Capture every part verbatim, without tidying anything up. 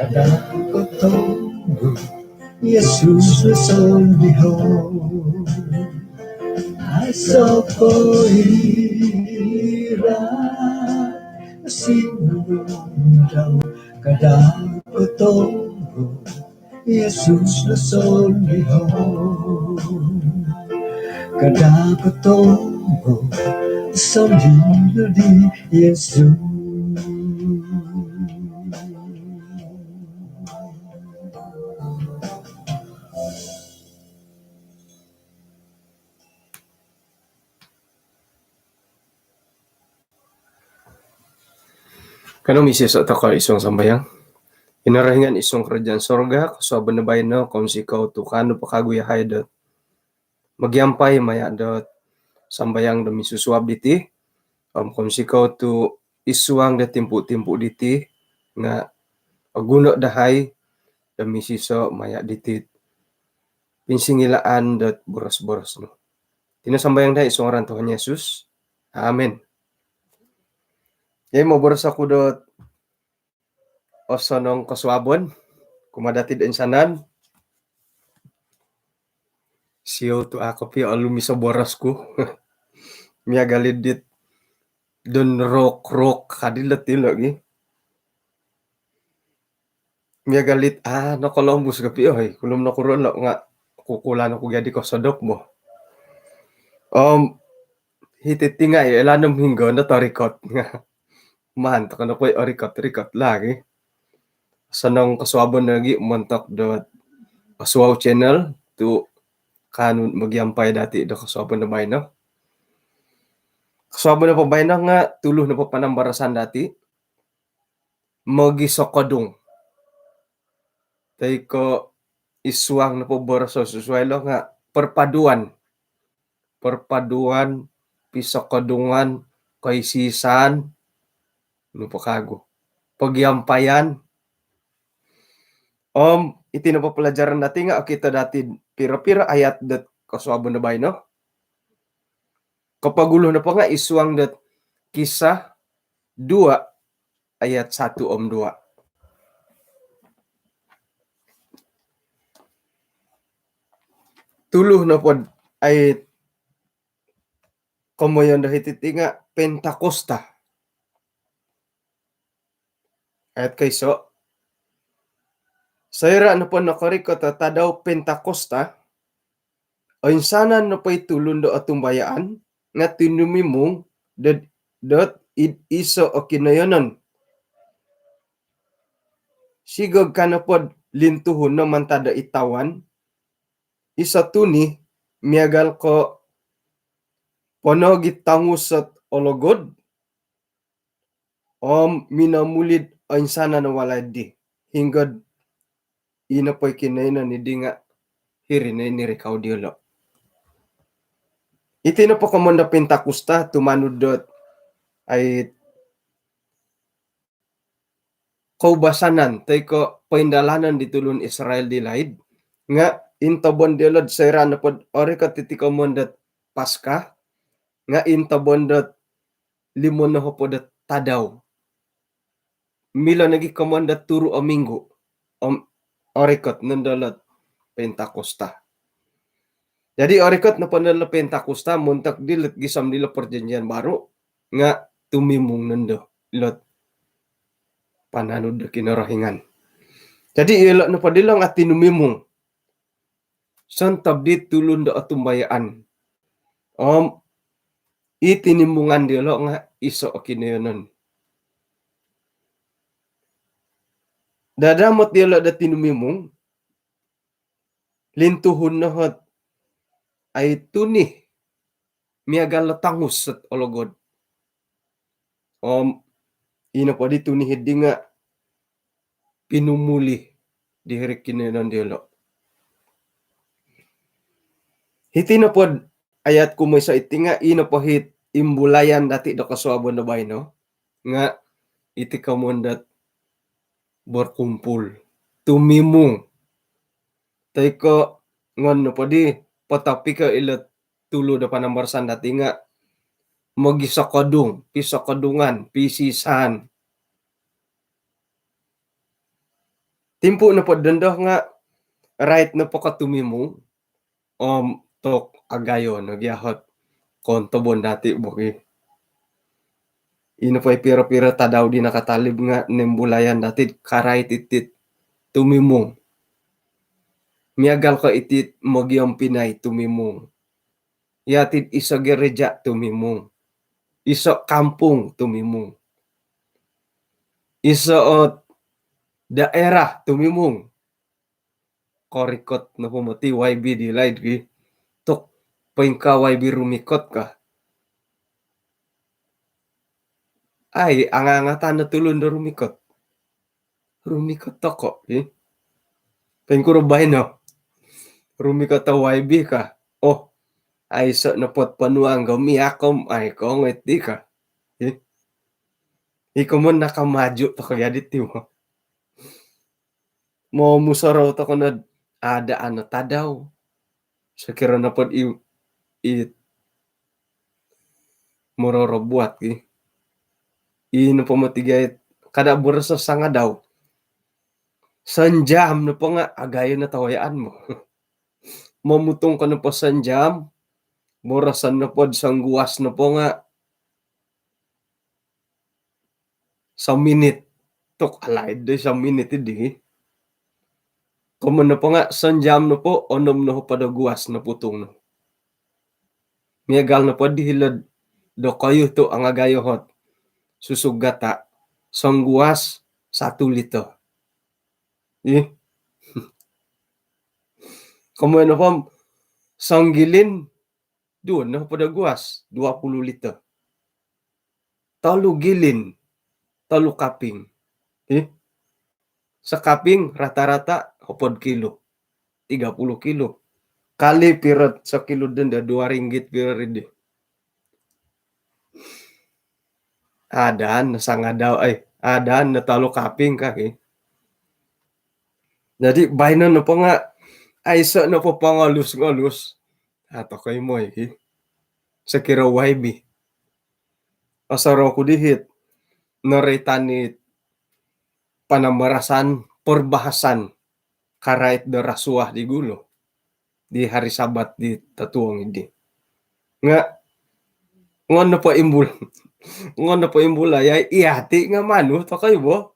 Kada kotomu Yesus sondiho. Aiso koira sinunung dau. Kada kotomu Yesus sondiho. Kada kotomu sondii di Yesus. Kanou misiso tokou id suang sambayang. Kinorohingan id suang kerajaan sorga, kosuabon do baino, kounsikou tu kaanu po kagu yahai dot mogiampai maya dot sambayang do minsusuab diti. Om kounsikou tu id suang do timpu-timpu diti nga oguno dahai do misiso maya diti pinsingilaan dot boros-boros nu. Iti no sambayang dahai id suang ngaran Tuhan Yesus. Amin. Jadi moboros oku dot osonong kosuabon kumaa dati do insanan. Siou tu a kopio olumis o boros ku. Miagal i dit don rok-rok kadi lo ti logi. Miagal it a nokolombus kopio, oi, kulum nokuron lo nga kukulan oku gadi kosodop bo. Om hiti ti nga ilo anom hinggo no torikot nga maan tokou nopo orikot-rikot lagi. Osonong kosuabon lagi montok dot Osuau Channel tu kaanu mogiampai dati do kosuabon do baino. Kosuabon nopo baino nga tulu nopo panambarasan dati, mogisokodung. Toi ko id suang nopo boros susuai lo nga perpaduan. Perpaduan, pisokodungan, koisisaan, nopo kagu, pogiampaian. Om iti nopo pelajaran dati nga okito dati piro-piro ayat dot kosuabon do baino. Kopogulu nopo nga id suang dot Kisah dua ayat satu om dua. Tulu nopo dot ayat komoyon do hiti ti nga Pentakosta. Ayat koiso. Soira nopo nokorikot o tadau Pentakosta, oinsanan nopo i tulun do otumbayaan nga tinumimung dot, dot id iso o kinoyonon. Sigog ka nopo do lintuhun no mantad do itawan, iso tuni miagal ko ponogi tangus ot ologod om minomuli do oinsanan o walai di. Hinggo do ino po i kinoyonon di nga hiri no i nirikau diolo. Iti nopo komoyon do Pentakosta tumanud dot ai koubasanan toi ko poindalanon di tulun Israel di laid nga intobon diolo do soira nopo do orikot iti komoyon dot Paskah nga intobon dot limo nohopod o tadau. Milo nogi komoyon do turu o minggu om orikot nondo lo do Pentakosta. Jadi orikot nopo nondo lo do Pentakosta montok dilo do gisom dilo Perjanjian Baru nga tumimung nondo lo do pananud do Kinorohingan. Jadi ilo nopo dilo nga tinumimung sontob di tulun do otumbayaan. Om i tinimungan diolo nga iso o kinoyonon. Dadamot diolo do tinumimung, lintuhun no ot ai tuni miagal lo tangus ot ologod. Om ino po di tuni hiri nga pinumuli di hiri kinoyonon diolo. Hiti nopo do ayat kumoiso iti nga ino po hiti imbulayan dati do kosuabon do baino nga iti komoyon dot berkumpul, tumimung. Toi ko ngon nopo di potopik o ilo tulu do panambarasan dati nga mogisokodung, pisokodungan, pisisaan. Timpu nopo dondo nga rait nopo ko tumimung om tok agayo no gia hot kontobon dati bogi. Ino po i piro-piro tadau di nakatalib nga nimbulayan dati karait itit tumimung. Miagal ko itit mogiom pinai tumimung. Yatid iso gereja tumimung. Iso kampung tumimung. Iso ot daerah tumimung. Korikot nopo moti Y B di laid gi. Tok poingka Y B rumikot ka. Ai, angangatan no tulun do rumikot. Rumikot toko, eh. Pengkuro baino. Rumikot to Y B ka. Oh, ai so nopot panuang go miakom, ai kongoi ti ka. Eh. Iko mon nakamaju toko jadi ti mo. Mo musorou toko no ada ano tadau. Sokiro nopod i, i mororo buat ki. I nopo moti gia kada boroso sangadau. Sanjam nopo nga agayo no tawayaan mo. Momutung ko nopo sanjam, boroson nopod sangguas nopo nga saminit. Tok alaid do saminit idi. Komo nopo nga sanjam nopo onom no hopod o guas no putung no. Miagal nopo di hilod do koyu tu angagayo hot. Susug gata sangguas satu liter. Ih. Komo nopo sanggilin duo no hopod o guas, dua puluh liter. Tolu gilin, tolu kaping. Eh? Sekaping rata-rata hopod kilo, tiga puluh kilo. Kali pirot sekilo denda dua ringgit piro ridi. Adaan no sangadau, eh, adaan no tolu kaping kaki. Jadi baino nopo nga aiso nopo pangolus-ngolus. Atau koi moi ki. Sekiro Y B. Asaro ku dihit. Noritan it panambarasan, perbahasan karait do rasuah di gulu. Di hari Sabat di tatuong idi. Nga, ngon nopo imbul. Ngon nopo imbul ayai, iya ti nga manu, tokoi bo.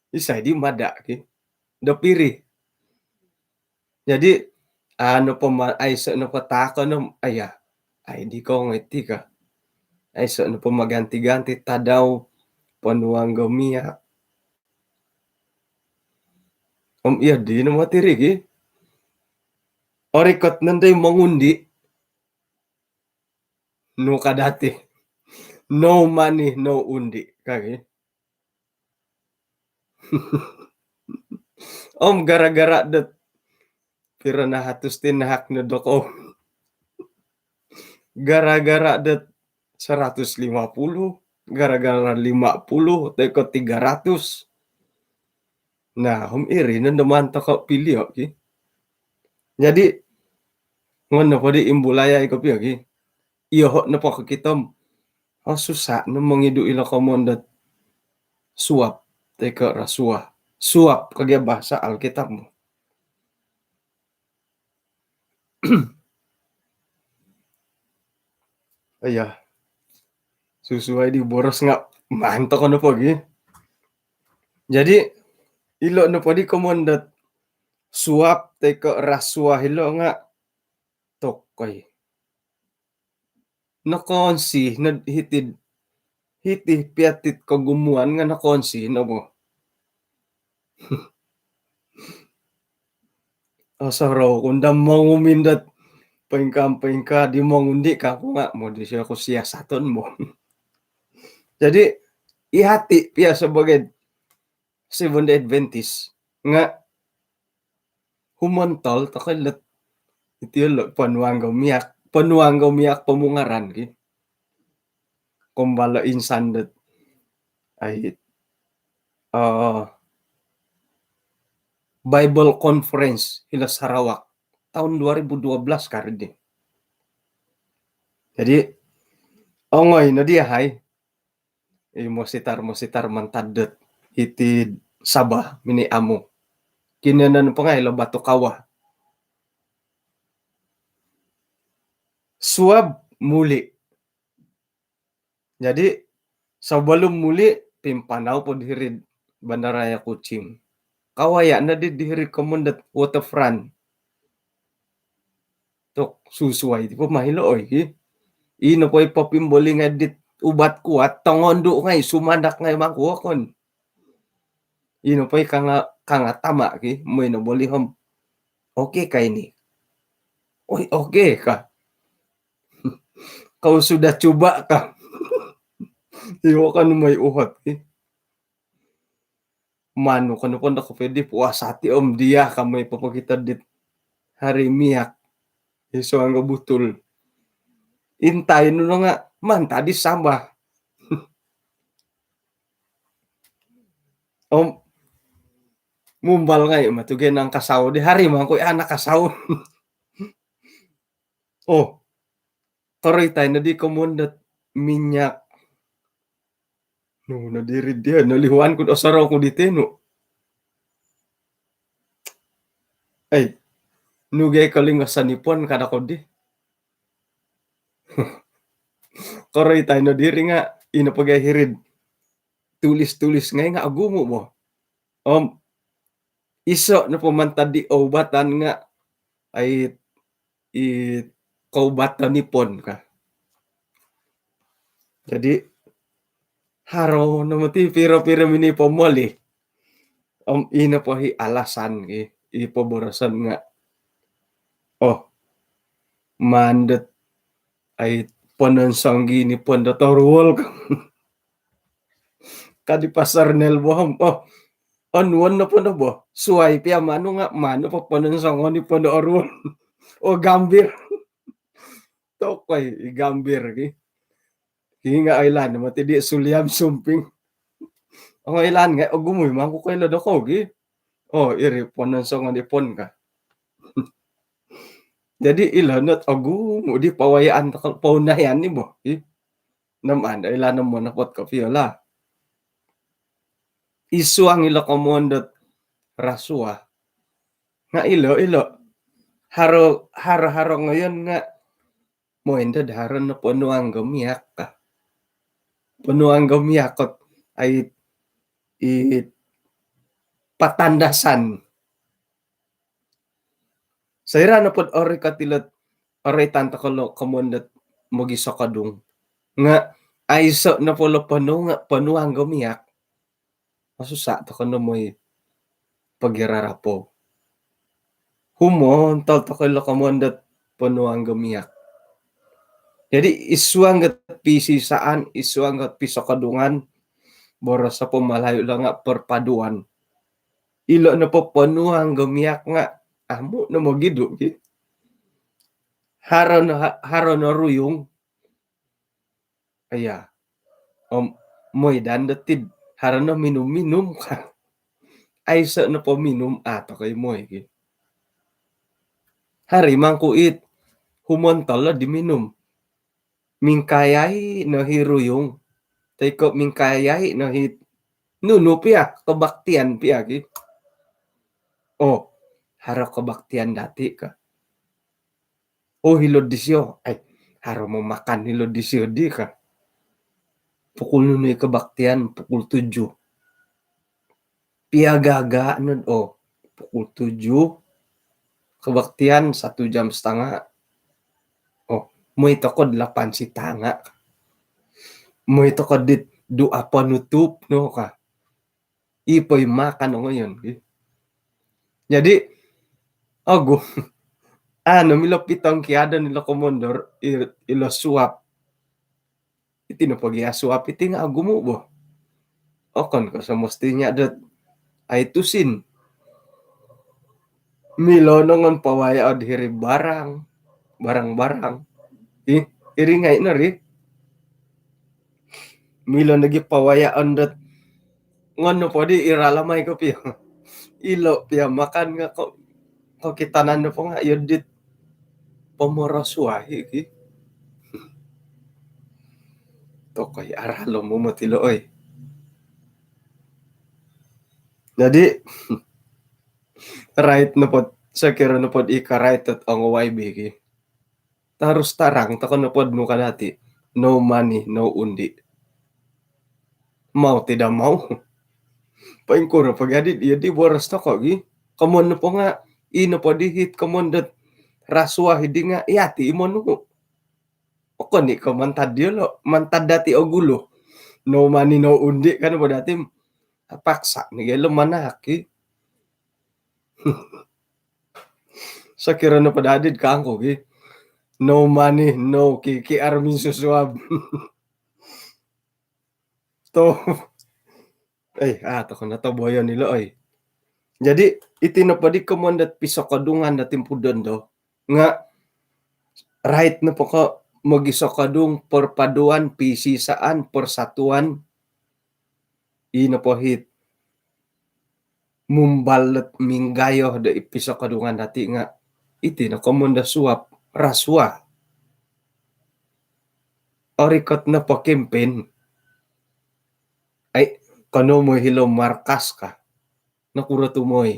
Isai di mada ki. Do piri. Jadi, anu poma-, aiso nopo takon om, aya, ai di kongoi ti ka. Aiso nopo maganti-ganti tadau, panuang go miak. Om iya di no moti rigi. Orikot nondo i mongundi. Nu ka dati. No money, no undi. Kagi. Om gara-gara dot piro nahatus tinahak no dokou. Gara-gara dot seratus lima puluh, gara-gara lima puluh, toi ko tiga ratus. Nah, om iri no do maan toko pilio ki. Jadi, ngon nopo di imbulai ai kopio ki. Iyoho nopo kokito om, oh, susah no mongidu ilo komon dot suap, toi ko rasuah. Suap kagi bahasa Alkitab mu. Iya. Susuai di boros nga maan toko nopo gi. Jadi, ilo nopo di komon dot suap toi ko rasuah ilo nga tokoi. Nokonsi no hiti, hiti piatit kogumuan nga nokonsi no bo. Asaro kunda mongumin dot pengka-pengka di mongundi ka aku nga mau di siasaton mo. Jadi, ihati pia sebagai Seventh Day Adventist nga humontol tokoi lot iti lo panuang go miak, panuang go miak pomungaran ki. Kombalo insan dot ai, eh, Bible Conference hilo Sarawak tahun dua ribu dua belas kari di. Jadi, ongoi no dia hai. I mositar-mositar mantad dot hiti Sabah mini amu. Kinoyonon po ngai' ilo Batu Kawah. Suab muli'. Jadi sebelum muli' pimpanau po di hiri'd bandaraya Kuching. Kawaya' noddi di hiri'd komoyon dot waterfront. Tu' susuwai ti po ma ilo oi ki. Ino po i popimboli ngai' dit ubat kuat, tongondu' ngai', sumandak ngai' mangku wokon. Ino po i kanga, kanga tama' ki, moi no boli om. Oke ka ini? Oi, oke ka. Kau sudah cuba ka? Iwo kan moi uhot ki. Manu kono pon do kopio di puas ati om diya' ka moi popokito dit haro miyak. Iso anggo butul. Intai nu no nga' mantad di sambah. Om mumbal ngai' matu gi nangkasau di haro mangku i anak kasau. Oh, koroitai noddi komoyon dot minyak. Nu noddi ri diya' nolihuan ku do sorou ku di tenu. Ei, nu gi kolingasan i pon kada' koddi. Koroitai noddi ri nga' ino po gi hiri'd tulis-tulis ngai' nga' ogumu' bo. Om iso' nopo mantad di oubatan nga' ai i koubaton i pon ka. Jadi haro no moti piro-piro mini pomoli. Om ino po i alasan i, i poboroson nga', oh, maan dot ai pononsong gi ni pon dot oruol ka. Ka di pasar nel bohong. Oh, onuon nopo no bo. Suwai pia manu nga' manu po pononsongon i pon dot oruol. Oh, gambir. Tokoi i gambir ki. Ki nga' oilaan moti di suliam sumping. Ong oilaan ngai' ogumu' i mangku koilo dokou ki. Oh, iri pononsongon i pon ka. Jadi ilo not ogumu' di pawayaan toko' pounayan ni bo ki. Nam ando ilo no monopot kopio lah. Isuang ilo komoyon dot rasuah. Nga' ilo, ilo. Haro, haro, haro ngoyon nga' moindo do haro no ponuang go miyak ka. Ponuang go miyak kot ai i patandasan. Soira' nopod orikot ilot oroitan toko' lo komoyon dot mogisokodung nga' aiso' nopo lo ponuang, ponuang go miyak. Osusa' toko' no moi pogirarapou. Humontol toko' ilo komoyon dot ponuang go miyak. Jadi isuang got pisisaan, isuang got pisokodungan, boros po Malayu lo nga' perpaduan. Ilo nopo ponuang go miyak nga' amu' no mogidu' ki. Haro no, haro no ruyung. Iya. Om moi dan dotid haro no minum-minum ka. Aiso' nopo minum a' tokoi moi ki. Haro mangku it humontol lo di minum. Mingkayai no hi ruyung. Toi ko' mingkayai no hi nunu pia, kebaktian pia ki. Oh, haro kebaktian dati ka. Oh, hilo'd disio. Ai, haro mamakan hilo'd disio di ka. Pukul nunu i kebaktian? Pukul tujuh. Pia gaga' nod, oh, pukul tujuh. Kebaktian satu jam setengah. Oh, moi toko' delapan setengah. Moi toko' dit doa penutup no ka. I poi makan o ngoyon ki. Jadi ogu, anu, milo pitongkiadon ilo komondor, i-, ilo suap. Iti nopo gia suap iti nga' ogumu' bo. Okon ko' semestinya dot ai tusin. Milo no ngon pawaya'on hiri barang, barang-barang. Ih, iri ngai' no ri. Milo nogi pawaya'on dot ngon nopo di iralamai kopio. Ilo pia makan nga' ko', kokitanan nopo nga' iyo dit pomorosuai ki. Tokoi aralo momot ilo oi. Jadi Rait nopod, sokiro nopod i karait dot ongo Y B ki. Tarus tarang toko nopod nu ka dati, no money, no undi. Mau tidak mau. Poingkuro po gia di, iyo di boros toko gi. Komon nopo nga, i nopo di hiti komon dot rasuah di nga, yati i monu. Okon i ko mantad diolo, mantad dati o gulu. No money, no undi kan po dati, paksa ni gia lo manahak ki. Sokiro nopo dati kangku ki, no money, no K K R minsusuab. To. Eh, ah, toko no to boyo nilo, oi. Jadi, iti nopo di komon dot pisokodungan dot timpudon do. Nga, rait nopo ko mogisokodung, perpaduan, pisisaan, persatuan, i nopo hiti mumbal dot minggayo do i pisokodungan dati nga, iti no komon do suap, rasuah. Orikot nopo kempen. Ai, kono moi hilo markas ka. Nokuro tu moi.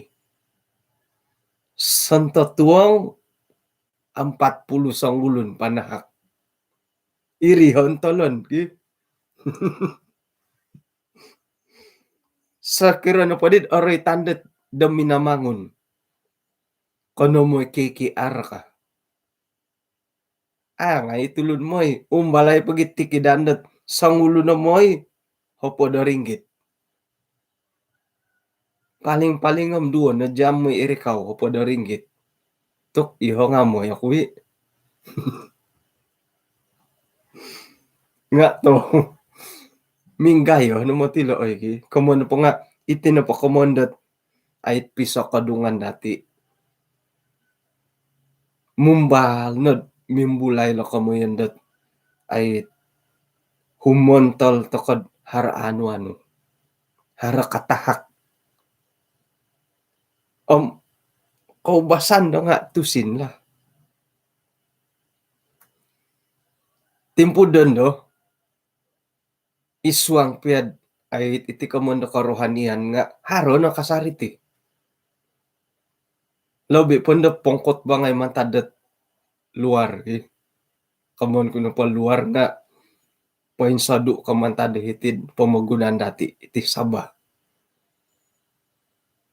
Sontotuong empat puluh songulun panahak. Iri hontolon ki. Sokiro nopo di oroi tandot do Minamangun. Kono moi K K R ka. Ah, ngai tulun moi. Umbalai po gi tikid dot songulun no moi. Hopod do ringgit. Paling-paling om duo no jam moi iri kau, hopod do ringgit. Tuk, iho nga moi oku i. Nga to. Minggayo no moti lo, oi ki. Komon po nga, iti nopo komon dot ai pisokodungan dati. Mumbal nod mimbulai lo komoyon dot ai humontol tokod haro anu-anu. Haro katahak. Om koubasan do nga tusin lah. Timpudon do, isuang pia dot ai iti komon do kerohanian nga haro no kasari ti. Lobi po do pongkot bangai mantad dot luar ki. Komon ku nopo luar nga poinsodu ko mantad do hiti pomogunan dati iti Sabah.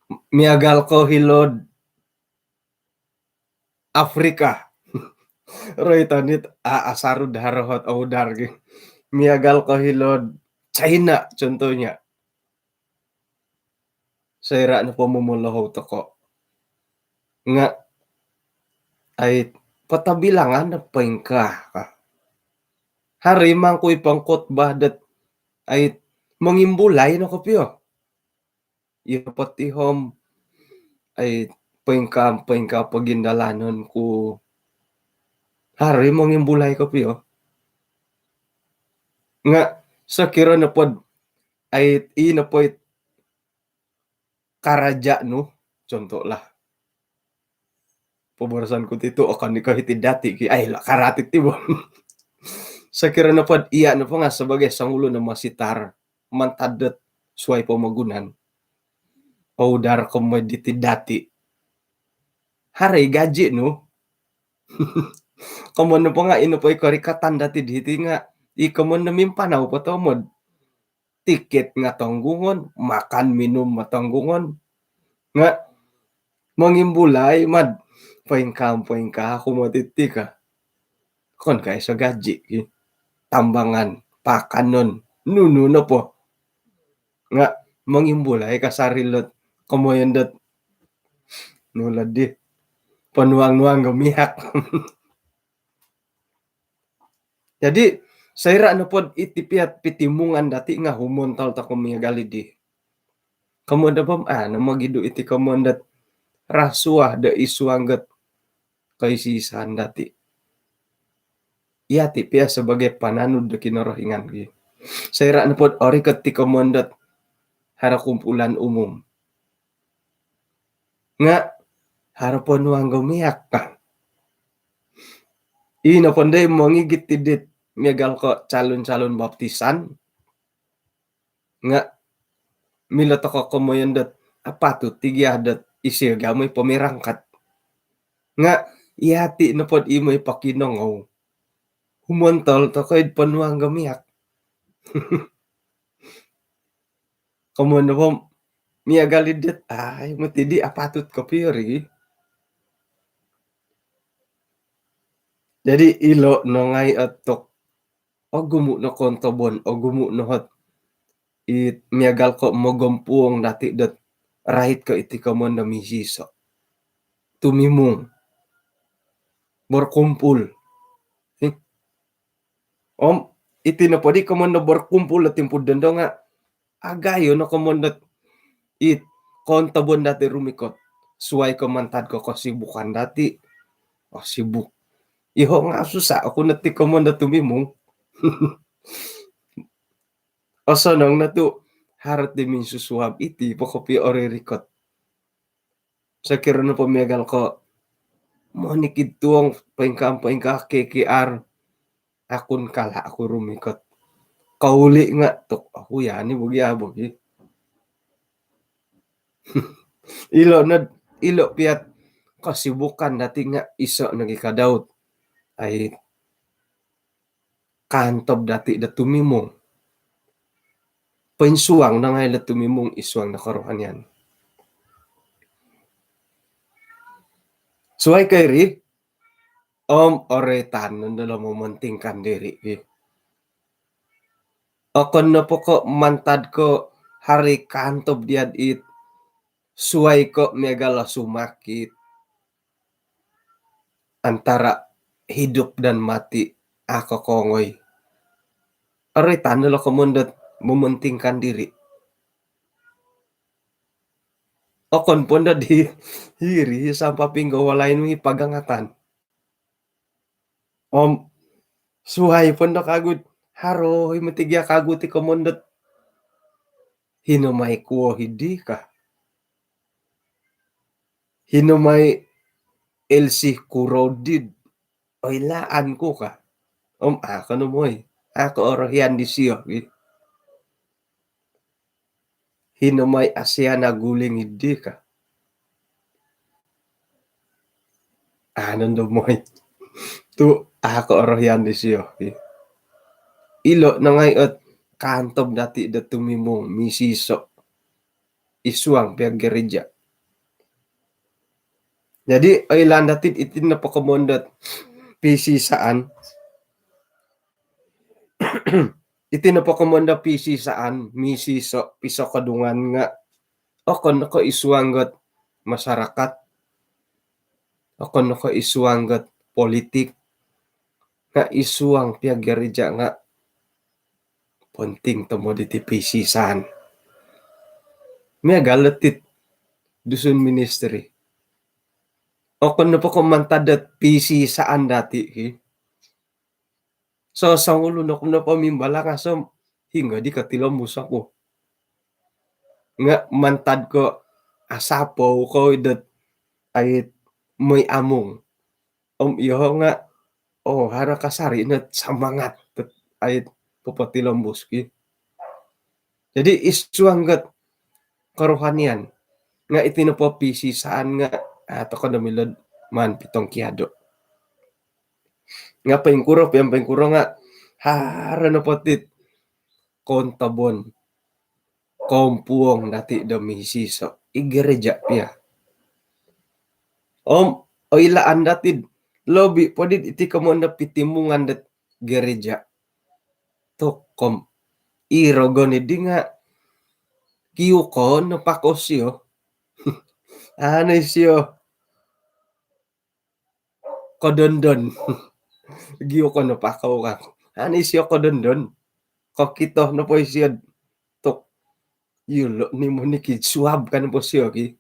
Miagal ko hilo Afrika. Roi tanit a asarud harohot oudar gi. Miagal ko hilo China contohnya. Soira nopo momolohou toko. Nga ai patabilangan do poingkaa ka. Hari mangkui pongkot bah dot ai mongimbulai no kopio. Iyo poti hom ai poingkaa, poingkaa pogindalanon ku hari mongimbulai kopio. Nga sokiro nopod ai i nopo it karaja nu, contoh lah. Poborosan ku titu okon i ko hiti dati ki ai lah karati ti bo. Sokiro nopod iya nopo nga sebagai songulun no masitar mantad dot suai pomogunan. Oudar ko moi diti dati. Hari gaji nu. Komon nopo nga ino po i korikatan dati di hiti nga i komon no mimpanau po tomod. Tiket nga tonggungon, makan minum ma tonggungon. Nga mongimbulai mad poingkaa, poingkaa aku moti ti ka. Okon ko iso gaji ki. Tambangan, pakanon, nunu nopo. Nga mongimbulai kasari lot komoyon dot nu lah di ponuang-nuang go mihak. Jadi soira nopod iti pia dot pitimungan dati nga humontol toko miagal di. Komon do pom ah no mogidu iti komon dot rasuah do isuang dot koisi-isaan dati. Yati pia sebagai pananud do Kinorohingan ki. Soira nopod orikot ti komon dot haro kumpulan umum. Nga haro ponuang go mihak ka. I nopo ndai mongigit ti dit miagal ko calon-calon baptisan. Nga milo toko komoyon dot apatut ti gia dot isio ga moi pomirangkat. Nga' iyati' nopod i moi pokinongou, humontol toko id ponuang do miak. Komoyon nopo miagal i dit, ai, moti di apatut kopio ri. Jadi ilo' no ngai' ot tok ogumu' no kontobon, ogumu' no hot it miagal ko' mogompuong dati' dot rait ko' iti komoyon do misiso'. Tumimung. Berkumpul. Hih. Om iti nopo di komoyon do berkumpul do timpu dondo nga' agayo no komoyon dot it kontobon dati' rumikot. Suwai ko' mantad ko' kesibukan dati'. Oh, sibuk. Iyoho' nga' susa' oku no ti komoyon do tumimung. Osonong no tu' haro ti minsusuab iti po kopio oririkot. Sokiro nopo miagal ko' monikid tuong poingkaa-poingkaa K K R, akun kala' oku rumikot. Kouli' nga' tok oku ya ni bogi a bogi. Ilo' nod, ilo' piat kesibukan dati' nga' iso' nogi ka Daud. Ai, kaantob dati' do tumimung. Poinsuang no ngai' lo tumimung id suang do kerohanian. Suwai ko' iri, om oroitan nondo lo mementingkan diri, ih. Okon nopo ko' mantad ko' haro i kaantob diya' dit suwai ko' miagal o sumakit, antara hidup dan mati, a' kokoongoi. Oroitan nondo lo komoyon dot mementingkan diri. Okon po nondo di hiri sampaping do walai nu i pagangatan. Om suwai po nondo kagu, haro i moti gia kagu ti komoyon dot hino mai kuo hiddi ka. Hino mai L C Kuro did oilaan ku ka. Om a' ko no moi, a' ko orohian disio gi. Hino mai Asiana Guling iddi ka. A' nondo moi. Tu' a' ko orohian disio gi. Ilo' no ngai' ot kaantob dati' do tumimung, misiso' id suang pia gereja. Jadi oilaan dati' iti nopo komoyon dot pisisaan. Iti nopo komoyon do pisisaan, misiso', pisokodungan nga' okon no ko' id suang dot masyarakat, okon no ko' id suang dot politik, nga' id suang pia gereja nga' penting tomod iti pisisaan. Miagal lo tit Dusun Ministry. Okon nopo ko' mantad dot pisisaan dati' ki. So, songulun oku nopo mimbalang asom, hinggo di kotilombus oku. Nga' mantad ko' asapou kou dot ait moi amung. Om iyoho' nga', oh, haro kasari' not samangat dot ait popotilombus ki. Jadi id suang dot kerohanian nga' iti nopo pisisaan nga', a' toko no milo'd maan pitongkiado'. Nga' poingkuro pia, poingkuro nga' haro nopo tit kontobon, kompuong dati' do misiso' id gereja pia. Om oilaan dati'd lobi' poddi'd iti komoyon do pitimungan dot gereja. Tokom i rogon iddi nga' giukon no pako sio. Anu sio kodondon. Giukon no pako kan. Anu sio kodondon. Kokito nopo isio tok, iyolo' ni monikid suab kan po sio ki.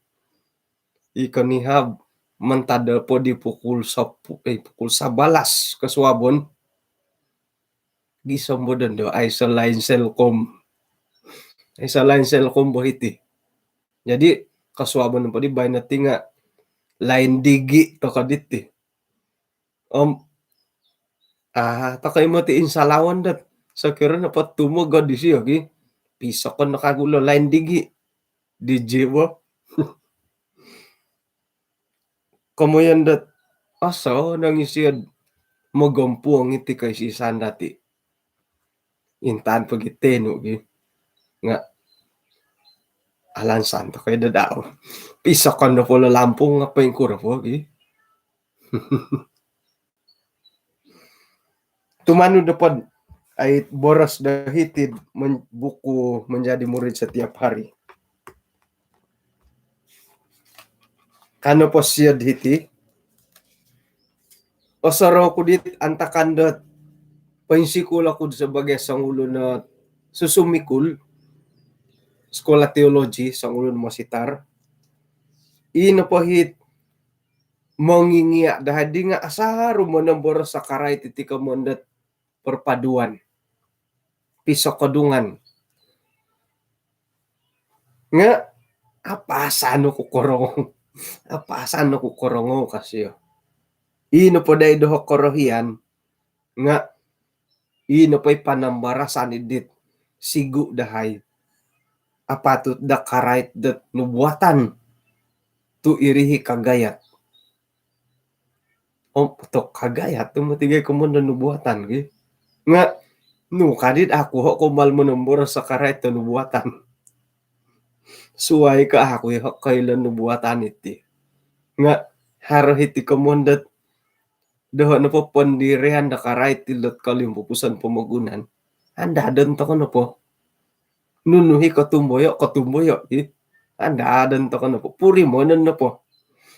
I konihab mantad po di pukul sapu-, eh, pukul sabalas kosuabon. Gisom bo dondo, aiso line Celcom. Aiso line Celcom bo hiti. Jadi kosuabon po di baino ti nga' line Digi toko diti. Om a' toko i moti insalawon dot sokiro nopo tumogod isio ki, pisokon no kagu lo line Digi. Digi bo. komoyon dot osonong isio mogompuong iti koisi-isaan dati. Intaan pogi tenu gi. Nga alansan tokou do dau. Pisokon do polo lampung nga poingkuro pogi. Tumanud do pod ai boros do hiti men-, buku Menjadi Murid Setiap Hari. Kano po siod hiti, osorou ku dit antakan dot poinsikul oku sebagai songulun o susumikul sekolah teologi, songulun mositar. Ino po hit mongingia dahai di nga asaru monomboros sakarai titi komon dot perpaduan, pisokodungan. Nga apasan oku korongou, apasan oku korongou kasio. Ino po dai doho korohian nga ino po i panambarasan idit sigu dahai. Apatut da karait dot nubuatan tu irihi kagayat. Om tok kagayat tu moti gai komon do nubuatan gi. Nga nu kadit aku ho komal monomboros sakarait do nubuatan. Suai ka aku ho koilo nubuatan iti. Nga haro hiti komon dot doho nopo pendirian da karait ti lot kolimpupuson pomogunan. Andadon tokou nopo. Nunu hi kotumboyo, kotumboyo hi. Andadon tokou nopo. Purimonon nopo.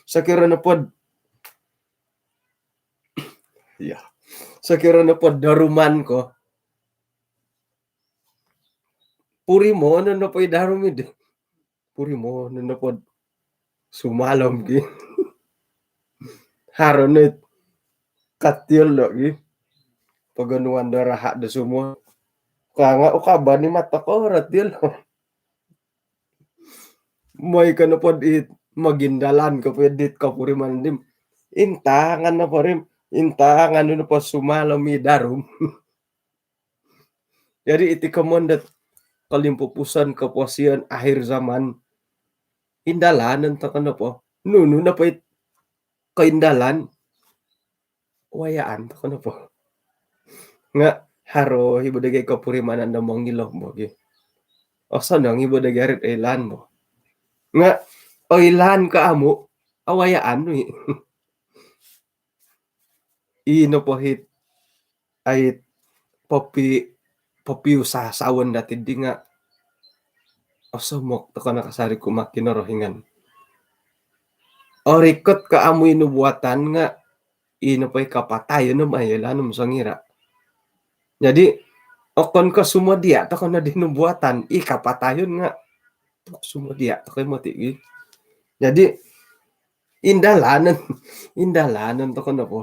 Sokiro nopo. Iya. Sokiro nopo daruman ko. Purimonon nopo i darum idi. Purimonon nopo sumalom ki. Haro no it katiol do ki. Pogonuan do raha do sumo. Kanga ukabani mata ko ratiol. Moi ka nopo dit magindalan ko po dit kapuriman dim. Intangan nopo rim. Intangan nopo sumalom i darum. Jadi iti komon dot kolimpupuson koposion akhir zaman. Indalanon tokou nopo. Nunu nopo it koindalan. Wayaan tokou nopo. Nga haro ibo dagai kopurimanan do mongilo bogi. Osonong ibo dagai arit oilaan bo. Nga oilaan ka amu, awayaan nu i. Ino po hit ait popi, popiusasaon dati di nga osomok tokou nakasari kumaa Kinorohingan. Orikot ka amu i nubuatan nga ino po i kapatayon om ailaan om songira. Jadi okon ko sumodia tokou no di nubuatan, i kapatayon nga tok sumodia tokou moti gi. Jadi indalanon, indalanon tokou nopo.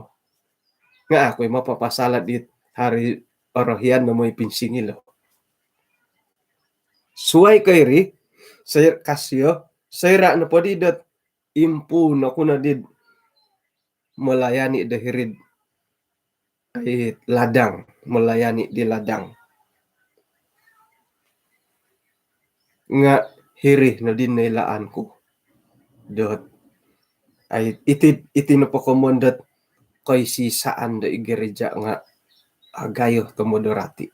Nga aku i mapapasalat di hari orohian no moi pinsingilo. Suai ko iri, soira kasio, soira nopo di dot impuun oku no di melayani do hiri'd ai ladang, melayani di ladang. Nga hiri no di noilaan ku dot ai iti, iti nopo komon dot koisi-isaan do i gereja nga agayo tomod do rati.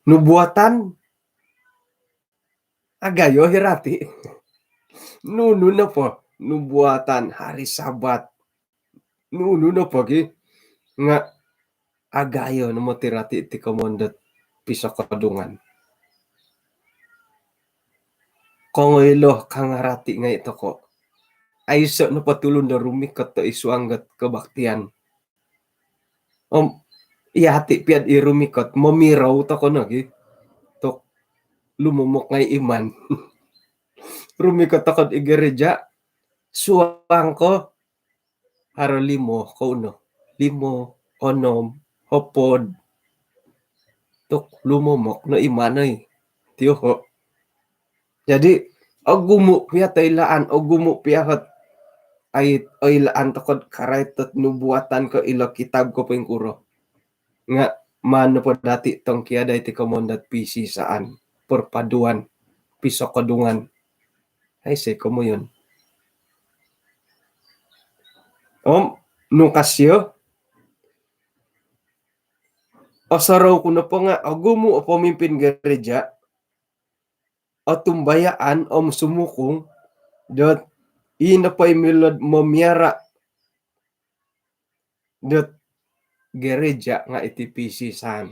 Nubuatan agayo hi rati. Nunu nopo nubuatan hari Sabat. Nunu nopo gi nga agayo no moti rati ti komon dot pisokodungan. Kongoilo kangarati ngai tokou. Aiso nopo tulun do rumikot do id suang dot kebaktian. Om iya ti piad i rumikot momirou tokou nogi tok lumomok ngai iman. Rumikot tokou id gereja suang ko haro limo kou no. Limo, onom, hopod. Tok lumomok no iman oi. Tioho. Jadi ogumu pia toilaan, ogumu pia hot ai oilaan tokou karait dot nubuatan ko ilo kitab ko poingkuro. Nga maan nopo dati tongkiadai ti komon dot piisi-isaan, perpaduan, pisokodungan. Hai sei komoyon. Om nung ka sio, osorou ku nopo nga' ogumu' o pemimpin gereja, otumbayaan om sumukung dot ii nopo i milo'd momiara' dot gereja nga' iti pisisan.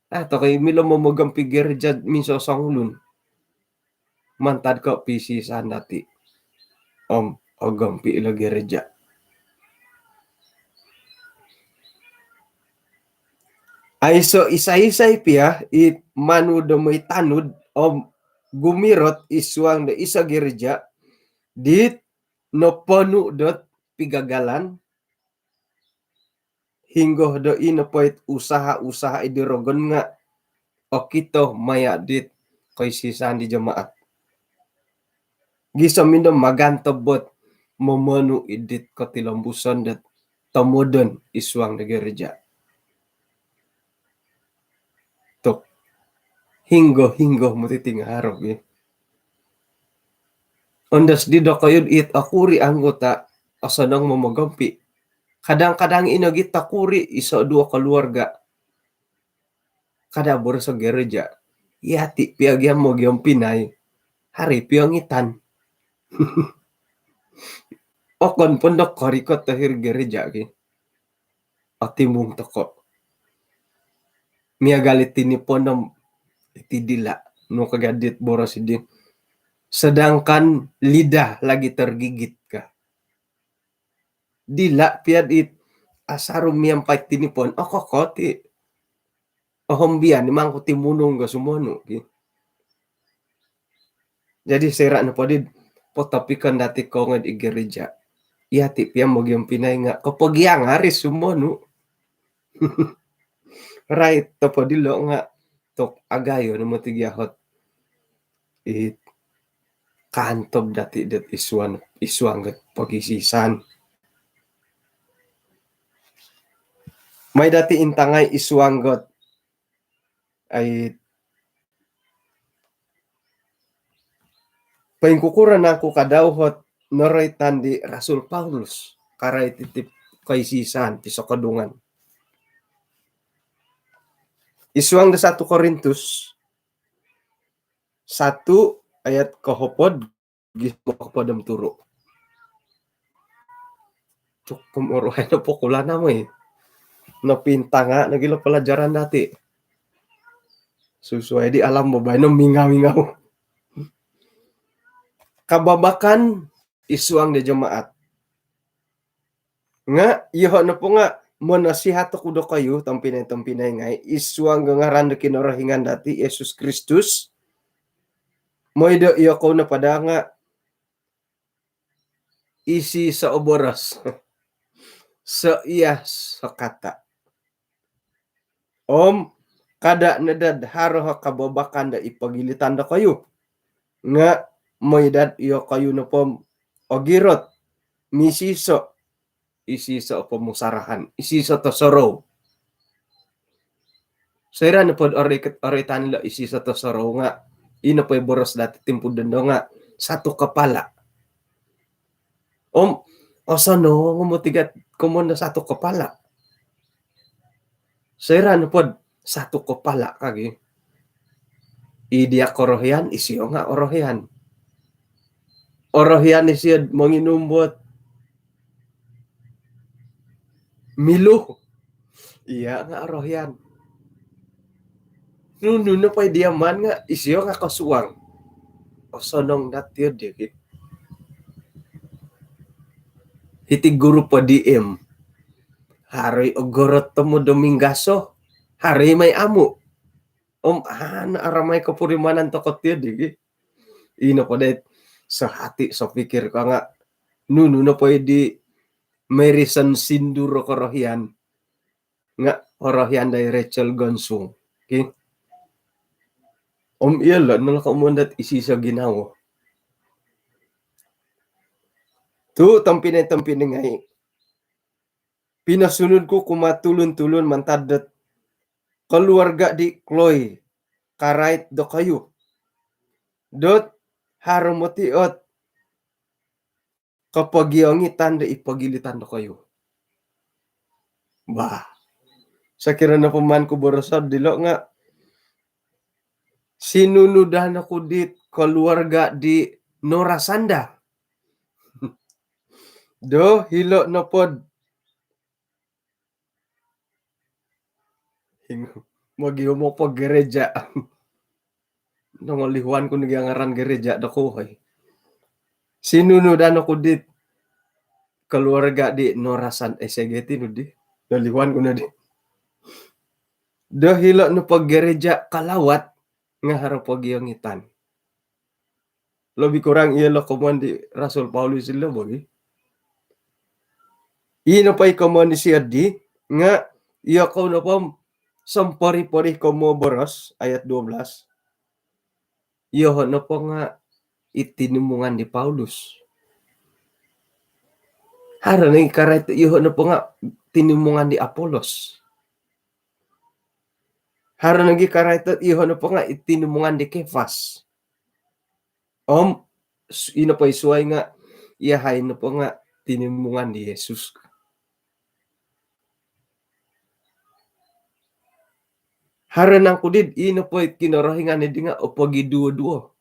A' toko i milo momogompi gereja minsosongulun. Mantad ko' pisisan dati' om ogompi ilo gereja. Aiso' isai-isai pia i manu do moi tanud om gumirot id suang do iso' gereja dit noponu' dot pigagalan, hinggo do i nopo it usaha-usaha id di rogon nga' okito maya' dit koisisan di jemaat. Gisom indo magantob ot momonu' id dit kotilombuson dot tomodon id suang do gereja. Tu' hinggo-hinggo moti ti nga' haro gi. Ondos di dokoyu it okuri anggota osonong momogompi. Kadang-kadang ino gi tokuri iso' duo koluarga. Kada' boros o gereja. Iyati' pia gia mogiompinai. Haro i pia ngitan. Okon po ndo korikot do hiri gereja gi. Otimung toko'. Miagal i tinipon om iti dila'. Nung kagadit boros i di. Sedangkan lidah lagi tergigit ka. Dila' pia dit asaru miampai tinipon. Okoko' ti. Ohombian i mangku timunung ga sumonu' gi. Jadi soira' nopo di potopikon dati' kongoi id gereja. Iyati' pia mogiompinai nga' kopogiang ari sumonu'. Rait topo dilo' nga' tu' agayo no moti gia ot it kaantob dati' dot id suang, id suang got pogisisan. Mai dati' intangai id suang got ai poingkukuro nangku kadau ot noroitan di Rasul Paulus karait iti koisisan, pisokodungan. Id suang do satu Korintus satu ayat kohopod gisom kohopod om turu'. Cukup oruhai no pokulan amu i. Nopintanga' nogi lo pelajaran dati'. Susuai di alam babaino mingau-mingau. Kababakan id suang di jemaat. Nga' iyoho' nopo nga' monasihat oku dokoyu, tompinai-tompinai ngai', id suang do ngaran do Kinorohingan dati' Yesus Kristus, moi do iyokou nopo daa nga' isiso' o boros. Soiya' sokata'. Om kada' no daa'd haro o kababakan do id pogilitan dokoyu. Nga' moi daa'd iyokoyu nopo om ogirot, misiso', isiso' o pomusarahan, isiso' tosorou. Soira' nopo'd ori-, oritan ilo isiso' tosorou nga' ino po i boros dati' timpu dondo nga' satu kepala. Om osonong om tiga komoyon do satu kepala. Soira' nopo'd satu kepala kagi. I dia korohian, isio nga' orohian. Orohian isio'd monginum bo ot Milo. Iya nga' orohian. Nunu nopo i dia maan nga' isio nga' kosuang. Osonong dati' odi ki. Hiti guru po D M. Haro i ogorot tomod do minggaso. Haro i mai amu'. Om ana' aramai kopurimanan toko' ti odi ki. Ino po dait sehati sopikir ka nga' nunu nopo i di Mary Sen Sindur o korohian nga' orohian dai Rachel Gonsung. Ki. Om iyolo' no lo komoyon dot isiso ginawo. Tu' tompinai-tompinai ngai'. Pinosunud ku kumaa tulun-tulun mantad dot koluarga di Chloe karait dokoyu. Dot haro moti ot kopogiongitan do i pogilitan dokoyu. Bah, sokiro nopo maan ku boroso' dilo' nga' sinunudan oku dit koluarga' di norasanda. Do hilo' nopod mogihum oku po gereja'. Nongolihuan ku nogi' o ngaran gereja' dokoyu, hoi. Sinunudan oku dit koluarga' di norasan, eh, S G T nu di. Nolihuan ku nodi. Do hilo' nopo gereja' kalawat nga' haro pogiongitan. Lobi kurang iyolo' komoyon di Rasul Paulus ilo' bogi. Ii nopo i komoyon disiyo di nga' iyokou nopo sompori-pori ko moboros, ayat dua belas. Iyoho' nopo nga' i tinimungan di Paulus. Haro nogi' karaitot iyoho' nopo nga' tinimungan di Apolos. Haro nogi' karaitot iyoho' nopo nga' i tinimungan di Kefas. Om ino po i suwai nga' iyahai nopo nga' tinimungan di Yesus. Haro nangku did ino po i Kinorohingan di nga' opogiduo-duo?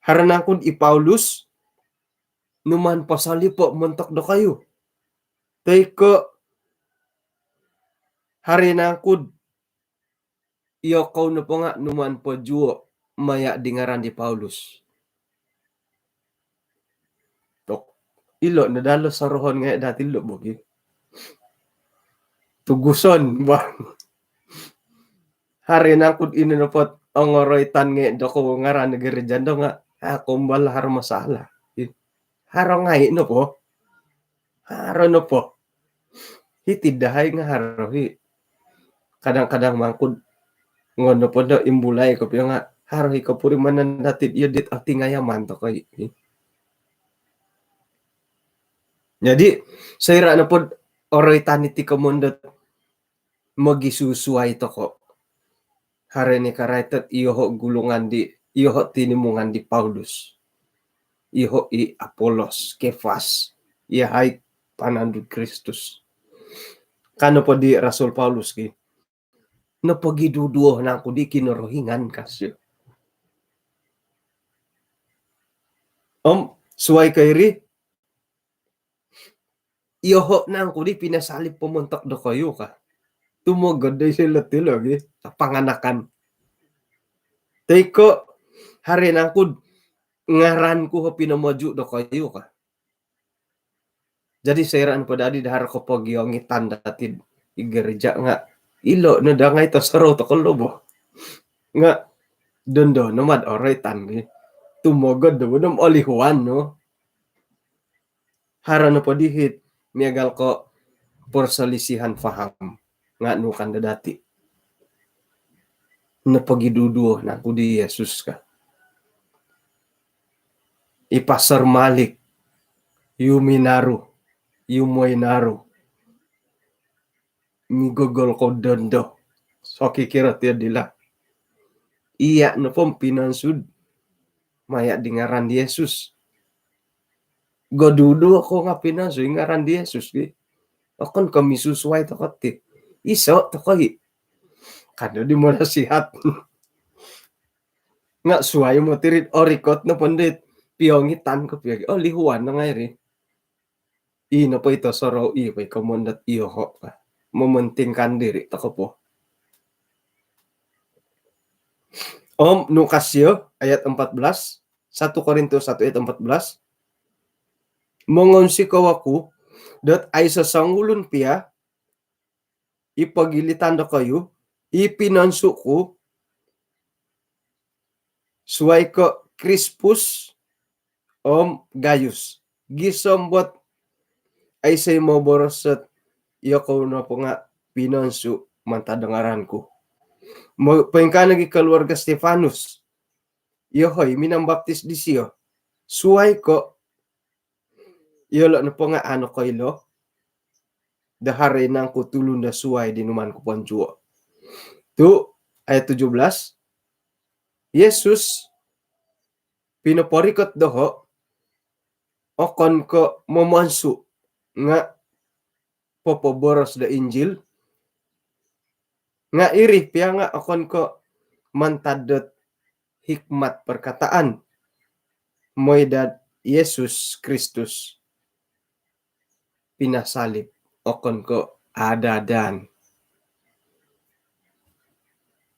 Haro nangku di Paulus numaan posolipo' montok dokoyu? Toi ko' haro nangku iyokou nopo nga' numaan pojuo' maya' di ngaran di Paulus? Tok, ilo' no daa lo sorohon ngai' dati' lo bogi. Tuguson bah. Haro nangku ino nopo ongoroitan ngai' dokoyu ngaran gereja' do nga' a' kombal haro masalah. Haro ngai' nopo. Haro nopo. Hiti'd dahai nga' haro hi. Kadang-kadang mangkud ngono po do imbulai kopio nga' haro hi kopurimanan dati'd iyo dit otingayaman toko' hi. Jadi soira' nopod oroitan iti komoyon dot mogisusuai toko'. Haro ni karaitot iyoho' gulungan di, iyoho' tinimungan di Paulus, iyoho' i Apolos, Kefas, iyahai panandud Kristus. Ka nopo di Rasul Paulus ki, nopogiduduo nangku di Kinorohingan ka sio. Om suwai ko iri, iyoho' nangku di pinosalib po montok dokoyu ka. Tumogod do isilo ti logi, panganakan. Toi ko' haro nangku ngaran ku ho pinomoju' dokoyu ka. Jadi soira' nopo dadi do haro kopogiongitan dati'd i gereja' nga' ilo' no daa ngai' tosorou toko' lo bo. Nga' dondo no mad oroitan gi. Tumogod do bo dom olihuan no. Haro nopo dihit miagal ko' perselisihan faham nga' nu kan do dati', nopogiduduo nangku di Yesus ka. I Pastor Malik, yu minaru, yu moi naru. Migogol ko dondo. Sokikiro tiyo dila. Iya' nopo pinansud maya' di ngaran di Yesus. Goduduo ko nga' pinansud i ngaran di Yesus ki. Okon ko' misusuai toko' ti. Iso' toko' i. Kado di monasihat. Nga' suai mo tirid orikot nopo ndit piongitan ko pio gi. Olihuan no ngai' ri. Ino po i tosorou, i po i komoyon dot iyoho' ka. Mementingkan diri toko' po. Om nu ka sio ayat empat belas, satu Korintus satu ayat empat belas. Mongonsikou oku dot aiso songulun pia i pogilitan dokoyu i pinonsu' ku suwai ko' Krispus om Gayus. Gisom bot aiso i moboros dot iyokou nopo nga' pinonsu' mantad do ngaran ku. Mo-, poingkaa nogi koluarga Stefanus. Iyoho' i minambaptis disio. Suwai ko' iyolo' nopo nga' a' nokoilo do haro nangku tulun do suwai di numaan ku ponjuo'. Tu' ayat tujuh belas, Yesus pinoporikot doho' okon ko' momonsu' nga' popoboros do Injil, nga' iri pia nga' okon ko' mantad dot hikmat perkataan, moi dot Yesus Kristus pinasalib, okon ko' ada-adaan.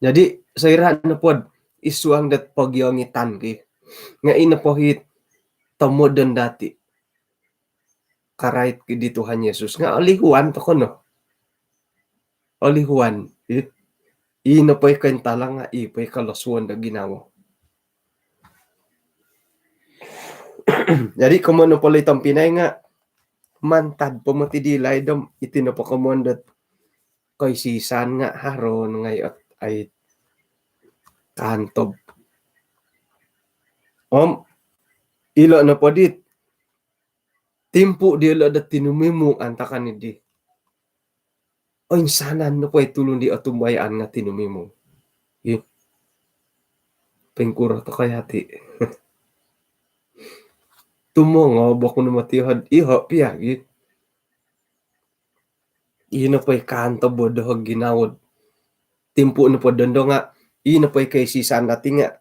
Jadi, soira' nopod isuang dot pogiongitan ki, nga' ino po hit tomodon dati' karait ki di Tuhan Yesus nga' olihuan toko no. Olihuan, i. Ino po i kointalang nga' i po i kolosuon do ginawo. Jadi, komoyon nopo lo i tompinai nga' mantad po moti di laid om iti nopo komoyon dot koisisan nga' haro ngai' ot ai kaantob. Om ilo' nopo dit timpu' diyolo' do tinumimung antakan iddi. Oinsanan nopo i tulun di otumbayaan nga' tinumimung. Ih. Poingkuro toko yati'. Tumongob oku no moti hod iho' pia gi. Ii nopo i kaantob o doho' ginawo'd timpu' nopo dondo nga', ii nopo i koisisan dati' nga'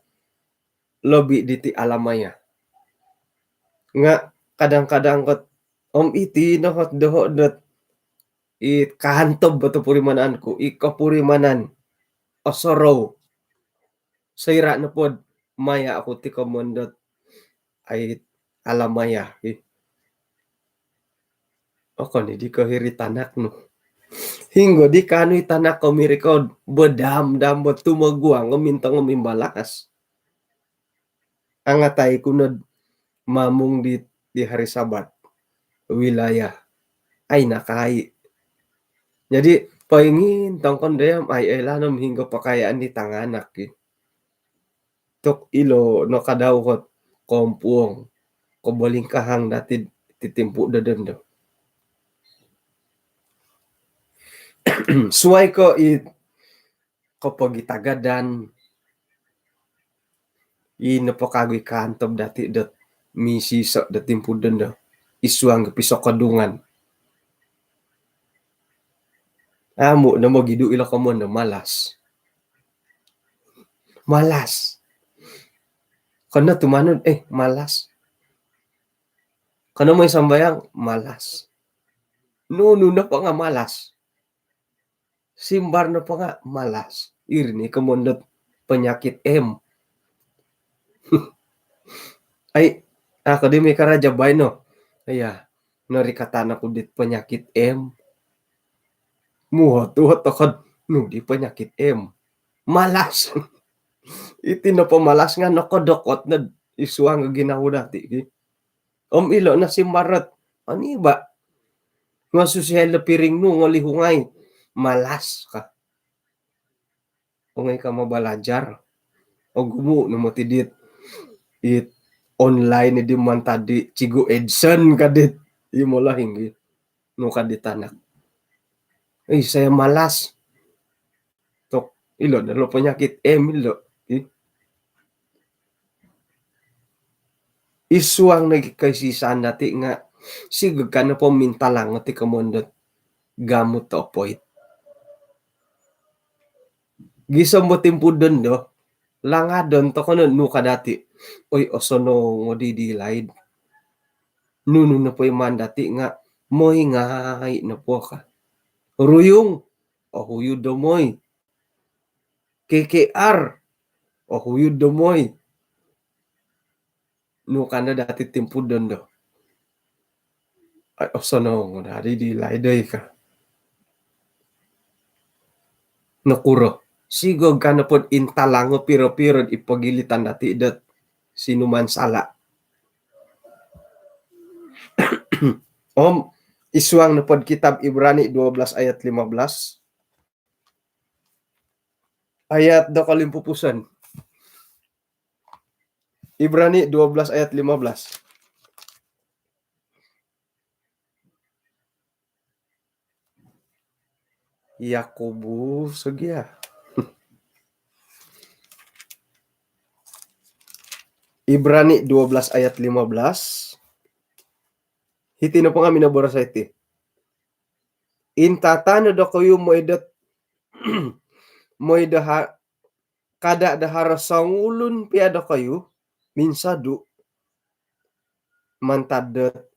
lobi diti alamaya. Nga' kadang-kadang kot om iti no hot doho' dot i kaantob o topurimanan ku, i kopurimanan osorou. Soira' nopod maya' oku ti komoyon dot ai alamaya, ih. Okon i di ko hiri tanak nu. Hinggo di kaanu i tanak ko mirikod, bodam-dam bo tumoguang o mintong o mimbalas. Angatai ku nod mamung di, di hari Sabat. Wilayah. Ai nakai. Jadi, poingintong kon dayam, ai, ai lanom hinggo pakayaan di tanganak, ki. Tok ilo no kadau hot kompuong, kobolingkahang dati' ti timpu' do dondo. Suwai ko i kopogitagadan, i nopo kagu i kaantob dati' dot misiso' do timpu' dondo, isuang pisokodungan. Amu' no mogidu' ilo komoyon do malas. Malas. Kono tumanud, eh, malas. Kono moi sambayang, malas. Nunu nopo nga' malas. Simbar nopo nga' malas. Iri ni komoyon dot penyakit M. Ai, aku di mi karaja baino. Iya, norikatan aku dit penyakit M. Muhot-uhot tokod, nu di penyakit M. Malas. Iti nopo malas nga' nokodokot nod isuang ginawo dati', ki. Om ilo' no simbar ot, ani ba? Nga' susiai lo piring nu, ngolihu ngai'. Malas ka. Ongoi ka mabalajar. Ogumu' no moti dit, it online di mantad di Cikgu Edson ka dit. I molohing gi. Nu ka dit tanak. Eh, saya malas. Tok, ilo' no lo penyakit M ilo'. Ih. Isuang nogi koisisan dati' nga' sigog ka nopo mintalang oti komoyon dot gamut opoit. Gisom bo timpu' dondo, langadon toko no nu ka dati'. Oi, osonong odi di laid. Nunu nopo i maan dati' nga' moi ngai' nopo ka. Ruyung, ohuyud do moi. K K R, ohuyud do moi. Nu ka no dati' timpu' dondo. Ai, osonong odi di laid oi ka. Nokuro? Sigog ka nopod intalang o piro-piro i pogilitan dati' dot sinuman sala'. Om isuang nopod kitab Ibrani dua belas ayat lima belas. Ayat do kolimpupuson. Ibrani dua belas ayat lima belas. Yakobus lagi ya. Ibrani dua belas ayat lima belas. Iti nopo nga minoboros iti. Intaano dokoyu mooi dot mooi do ha-, kada do haro songulun pia dokoyu minsodu mantad dot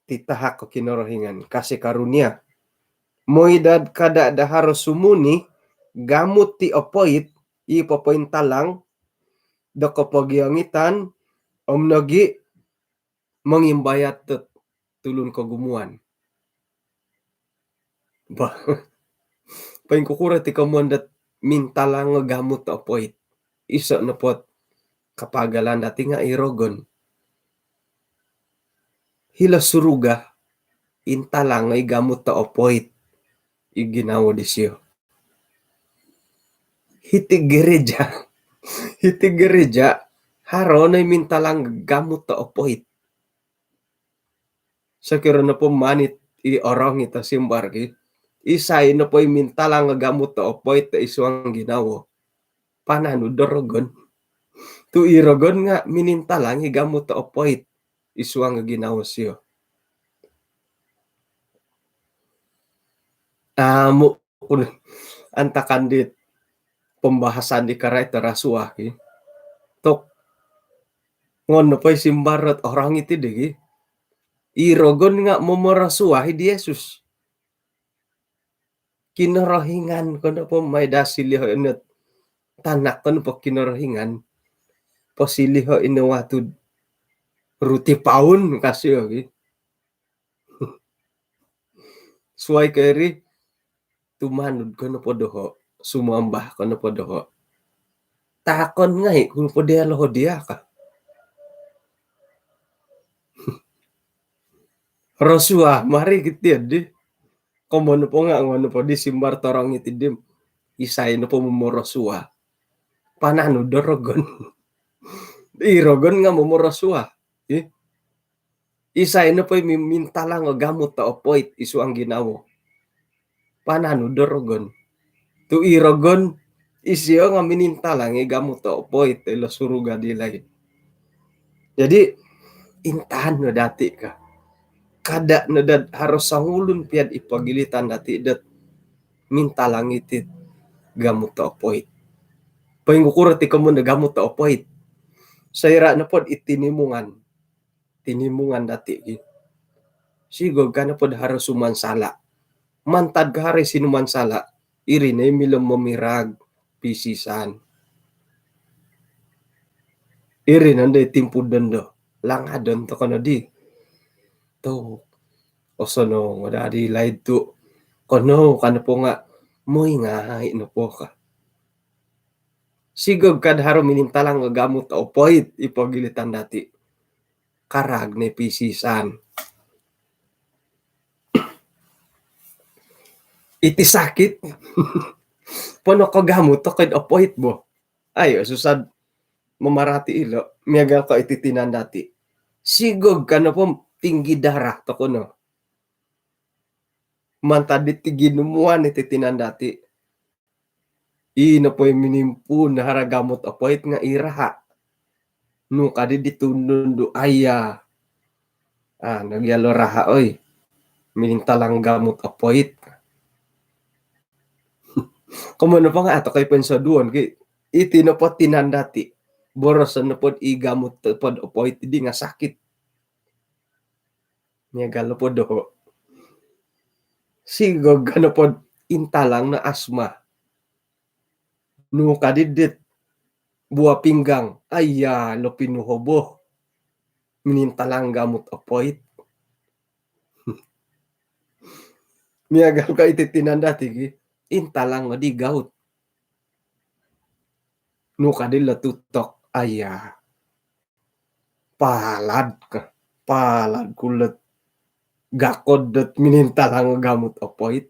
titahak o Kinorohingan, kasih karunia. Mooi dot kada do haro sumuni gamut ti opoit i popointalang do kopogiongitan om nogi mongimbayat dot tulun kogumuan. Bah, poingkukuro ti komoyon dot mintalang o gamut opoit? Iso nopo ot kapagalan dati nga i rogon. Hilo suruga, intalang i gamut opoit i ginawo disio. Hiti gereja, hiti gereja, haro no i mintalang gamut opoit. Sokiro nopo manit i orongit o simbar ki, isai nopo i mintalang gamut opoit id suang ginawo, pananud do rogon. Tu i rogon nga minintalang i gamut opoit id suang ginawo sio. Amu ku antakan di pembahasan di karait do rasuah ki. Tu ngon nopo i simbar dot orongit di ki, i rogon nga momorasuah di Yesus. Kinorohingan ko nopo mai do siliho ino, tanak ko nopo Kinorohingan, posiliho ino watu ruti paun kasio ki. Suai ko iri, tumanud ko nopo doho, sumambah ko nopo doho, taakon ngai ku nopo diolo dia ka. Rasuah mari kiti di. Komoyon nopo nga ngon nopo di simbar torongit di, isai nopo momorasuah, pananud do rogon. I rogon nga momorasuah. Ih. Isai nopo i mi-, mintalang o gamut opoit id suang ginawo, pananud do rogon. Tu i rogon, isio nga minintalang i gamut opoit ilo suruga di laid. Jadi intaan no dati ka, kada no dot haro songulun pia id pogilitan dati dot mintalang iti gamut opoit. Poingkukuro ti komoyon do gamut opoit? Soira nopo iti tinimungan, tinimungan dati ki, sigog ka nopo do haro sumansala. Mantad ka haro i sinumansala, iri no i milo momirag pisisan. Iri no ndo i timpu dondo, langadon tokou no di. Tu osonong o dadi laid tu, kono ka nopo nga mooi ngai nopo ka. Sigog ka do haro minintalang o gamut opoit id pogilitan dati, karag no i pisisan. Iti sakit, pono ko gamut tokou id opoit bo. Ayo susah mamarati ilo, miagal ko iti tinan dati. Sigog ka nopo tinggi darah tokou no. Mantad di ginumuan iti tinan dati, i nopo i minimpuun haro gamut opoit nga i raha. Nu kadi di tunun do aya. Ah, nogi ilo raha oi, minintalang gamut opoit. Komoyon nopo nga ato kai pensoduon ki, iti nopo tinan dati, boroson nopo i gamut nopo opoit di nga sakit. Miagal nopo doho, sigog ka nopo intalang no asma. Nu kadi dit buah pinggang, aya lo pinuhobo, minintalang gamut opoit. Miagal ka iti tinan dati ki, intalang di gaut. Nu kadi lo tutok, aya, palad ka, palad ku lot gakod dot minintalang gamut opoit.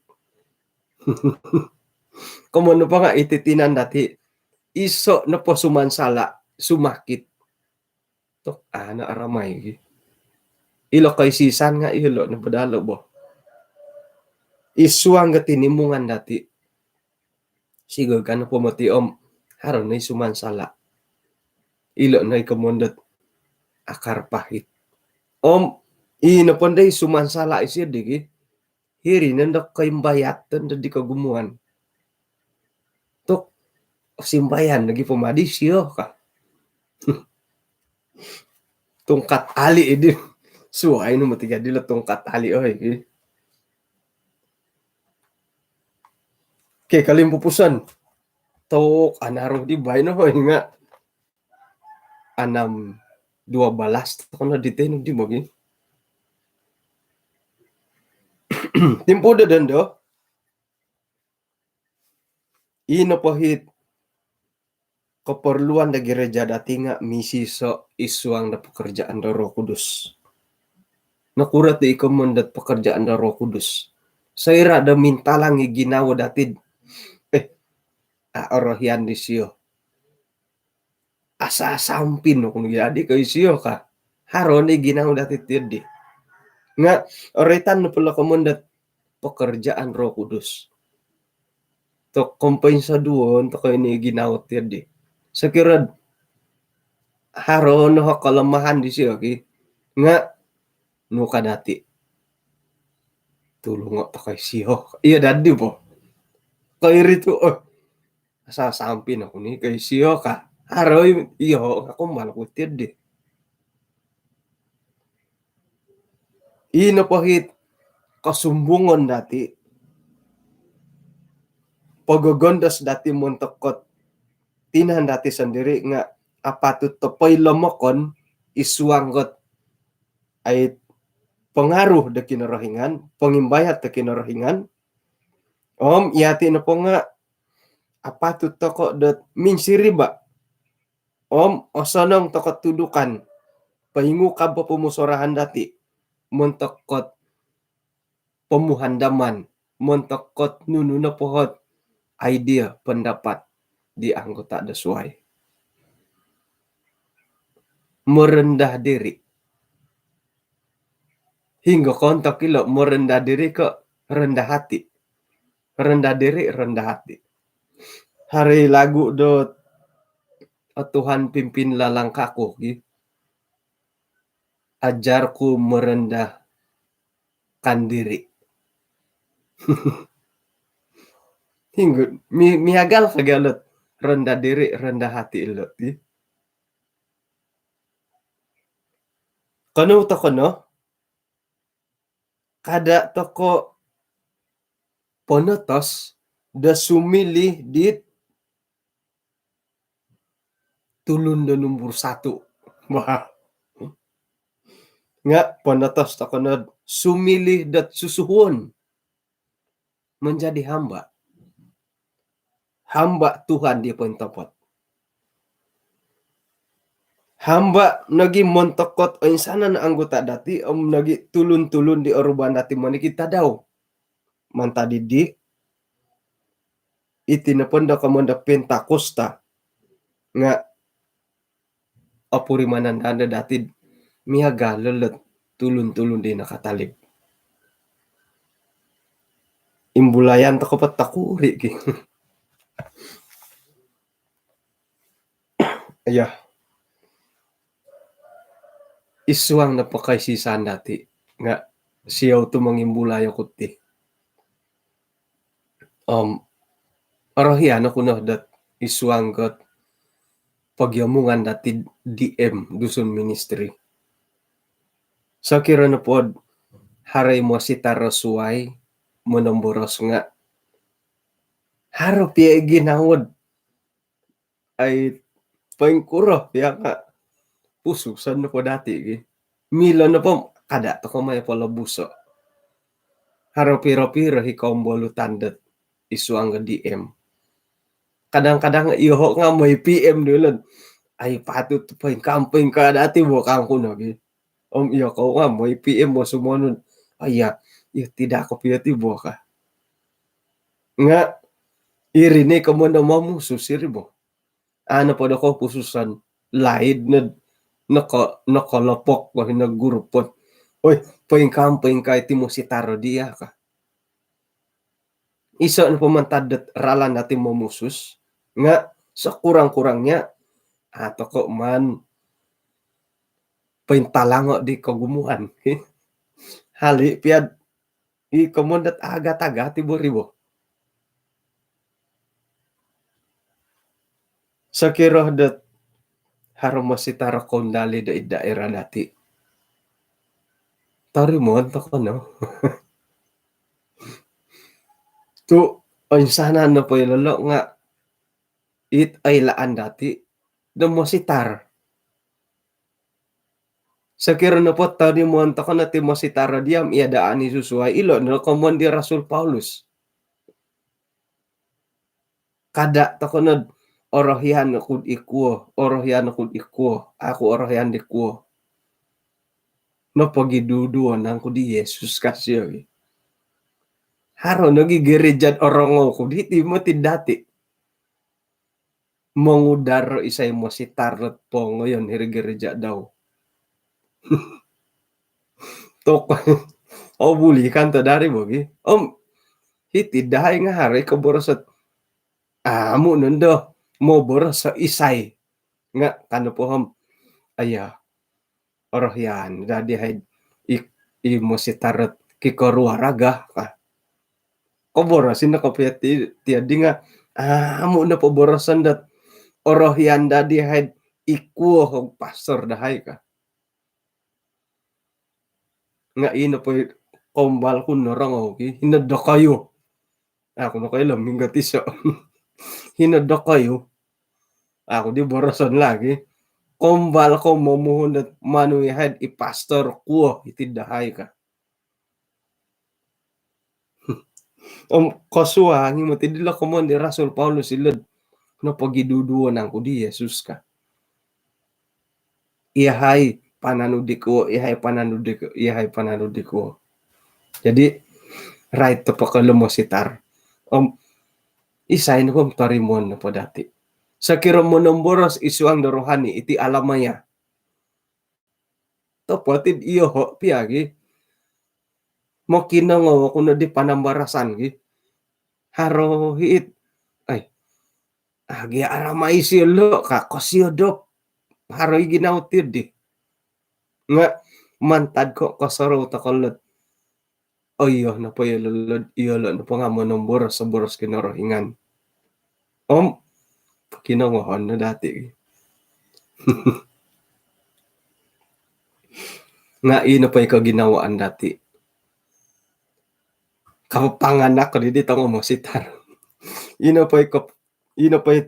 Komoyon nopo nga iti tinan dati, iso nopo sumansala, sumakit, tu anak aramai gi. Ilo koisisan nga ilo no badalo bo. Id suang ga tinimungan dati, sigog ka nopo moti om haro no i sumansala, ilo no i komoyon dot akar pahit. Om Ino pondoi sumansala' isio di ki. Hiri nondo koimbayatan do di kogumuan. Tok, simbayan lagi pomadi sio ka. Tungkat ali' idi. Suai no mati jadi lo tungkat ali' oi. Oke, kalimpupuson. Tok anaru di baino oi nga. Anam dua balas tokono di tenu di bagi. Timpu do dondo. Ino pohit keperluan do gereja dati nga misiso isuang do pekerjaan do Roh Kudus. Nokurot do iko mondot pekerjaan do Roh Kudus. Soira do mintalang i ginawo dati. Eh, a orohian disio. Asa sampin no kunu jadi ko isio ka. Haro ni ginawo dati tiodi. Nga oritan no pula ko mondot pekerjaan Roh Kudus. Tok kompensaduon toko ini ginawo tiodi. Sokiro haro no kelemahan disio ki. Nga nuka dati. Tulungo toko isio. Iyo dadi po. Ko iri tu, oh, asa sampin oku ni ko isio ka. Haro i, iyo, aku malu ku tiodi. Ino pohit kosumbungon dati. Pogogondos dati montok kot tinan dati sondiri nga apatut to poilomokon isuang kot ai pengaruh do Kinorohingan, pongimbayat do Kinorohingan. Om iyati nopo nga apatut toko dot minsiriba. Om osonong toko tudukan. Poingukab po pomusorahan dati. Montok kot pomuhandaman. Montok kot nunu nopo hot idea, pendapat di anggota do suai. Merendah diri. Hinggo kontok ilo merendah diri ko rendah hati. Rendah diri, rendah hati. Hari lagu do, oh, Tuhan pimpinlah langkahku, gi. Ajarku merendahkan diri. Hinggo, mi-, miagal kagi lot rendah diri, rendah hati lot, gi. Kono toko no, kada toko ponotos do sumilih dit tulun do nombor satu. Wah. Nga ponotos toko no sumilih dot susuhuon. Menjadi hamba. Hamba Tuhan di pointopot. Hamba nogi montok kot oinsanan anggota dati, om nogi tulun-tulun di oruban dati monikid tadau. Mantad dii, iti nopo ndo komoyon do Pentakosta. Nga opurimanan dati miagal lot tulun-tulun di nakatalib. Imbulayan toko po tokuri ki. Iya. Isuang nopo koisisaan dati nga siou tu mongimbulai oku ti. Om orohian oku no dot isuang kot pogiomungan dati D M, Dusun Ministry. Sokiro nopo haro i mositaro suai monomboros nga haro pia i ginawo dot ai poingkuro pia nga pususon nopo dati gi. Milo nopo kada toko mai polobuso. Haro piro-piro i kombolutan dot isuang do D M. Kadang-kadang iyoho nga moi P M dulun. Ai patut poingkamping ka dati bo kangku no gi. Om iyokou nga moi P M bo sumonun. Aiya, iyo tidak kopio ti bo ka. Nga iri ni komoyon do momusus iri bo. Ano po do kopususon laid nod noko-, nokolopok bo hino grup pod. Oi, poingkamping ka iti mositaro dia ka. Iso nopo mantad dot ralan dati momusus nga sekurang-kurangnya, ah, toko maan pointalango di kogumuan. Ali piad i komon dot agat-agat i bori bo. Sokiro dot haro mositar koundali do id daerah dati, torimoon toko no. Tu oinsanan nopo ilo lo nga it oilaan dati do mositar. Sokiro nopo torimoon toko no ti mositar diam, ia daan i susuai, ilo no komon di Rasul Paulus. Kada toko no orohian kud ikuo, orohian kud ikuo, aku orohian di kuo. No pogi duduo nangku di Yesus kasio gi. Haro nogi gereja orongou kud hiti moti dati. Mongudar isai mositar dot pongoyon hiri gereja dau. Tok. Oh, buli kan to dari bogi. Om hiti dahai nga haro i koborosot. Amu nondo moboros isai. Nga kano pohom. Aya. Orohian dadi hai i, i mositar dot kikoruaraga ka. Koborosi no kopio ti, tiadi nga amu no poboroson dot orohian dadi hai ikuo hog pastor dahai ka. Nga ino po i kombal ku norongou ki, hino dokoyu. Aku nokoilo minggot iso. Hino dokoyu. Aku di boroson lagi. Kombal ko momuhun dot manu i hai i pastor kuo iti dahai ka. Om kosuangi moti dilo komon di Rasul Paulus ilo. No pogi duduo nangku di Yesus ka. Ia hai pananu di kuo, ia hai pananu di kuo, ia hai pananu di kuo. Jadi rait to pokolo mositar. Om isai no pom torimoon no po dati. Sokiro monomboros isuang do rohani iti alamaya. Topotid iyoho pia gi. Mokinongou oku no di panambarasan gi. Haro hiit. Ai. Agi aramai sio lo ka kosio dop. Haro i ginawo tiyo di. Nga mantad ko kosorou tokolot. Oh iyo nopo iyo lo, iyo lo nopo nga monomboros, boros Kinorohingan. Om kinongohon no dati. Nga ino po i koginawaan dati. Kapapanganak ko didi tongo mositar. Ino po i ko, ino po i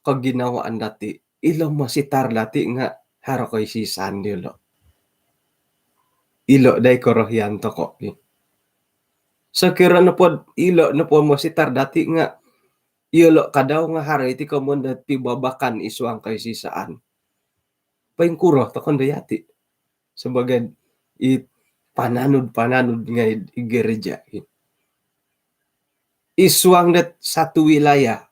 koginawaan dati. Ilo mositar dati nga haro koisisan diolo. Ilo dai korohian toko. Sokiro nopo ilo nopo mositar dati nga iyolo kadau nga haro iti komon dot pibabakan isuang koisisaan. Poingkuro tokon do yati sebagai i pananud-pananud ngai i gereja. Isuang dot satu wilayah.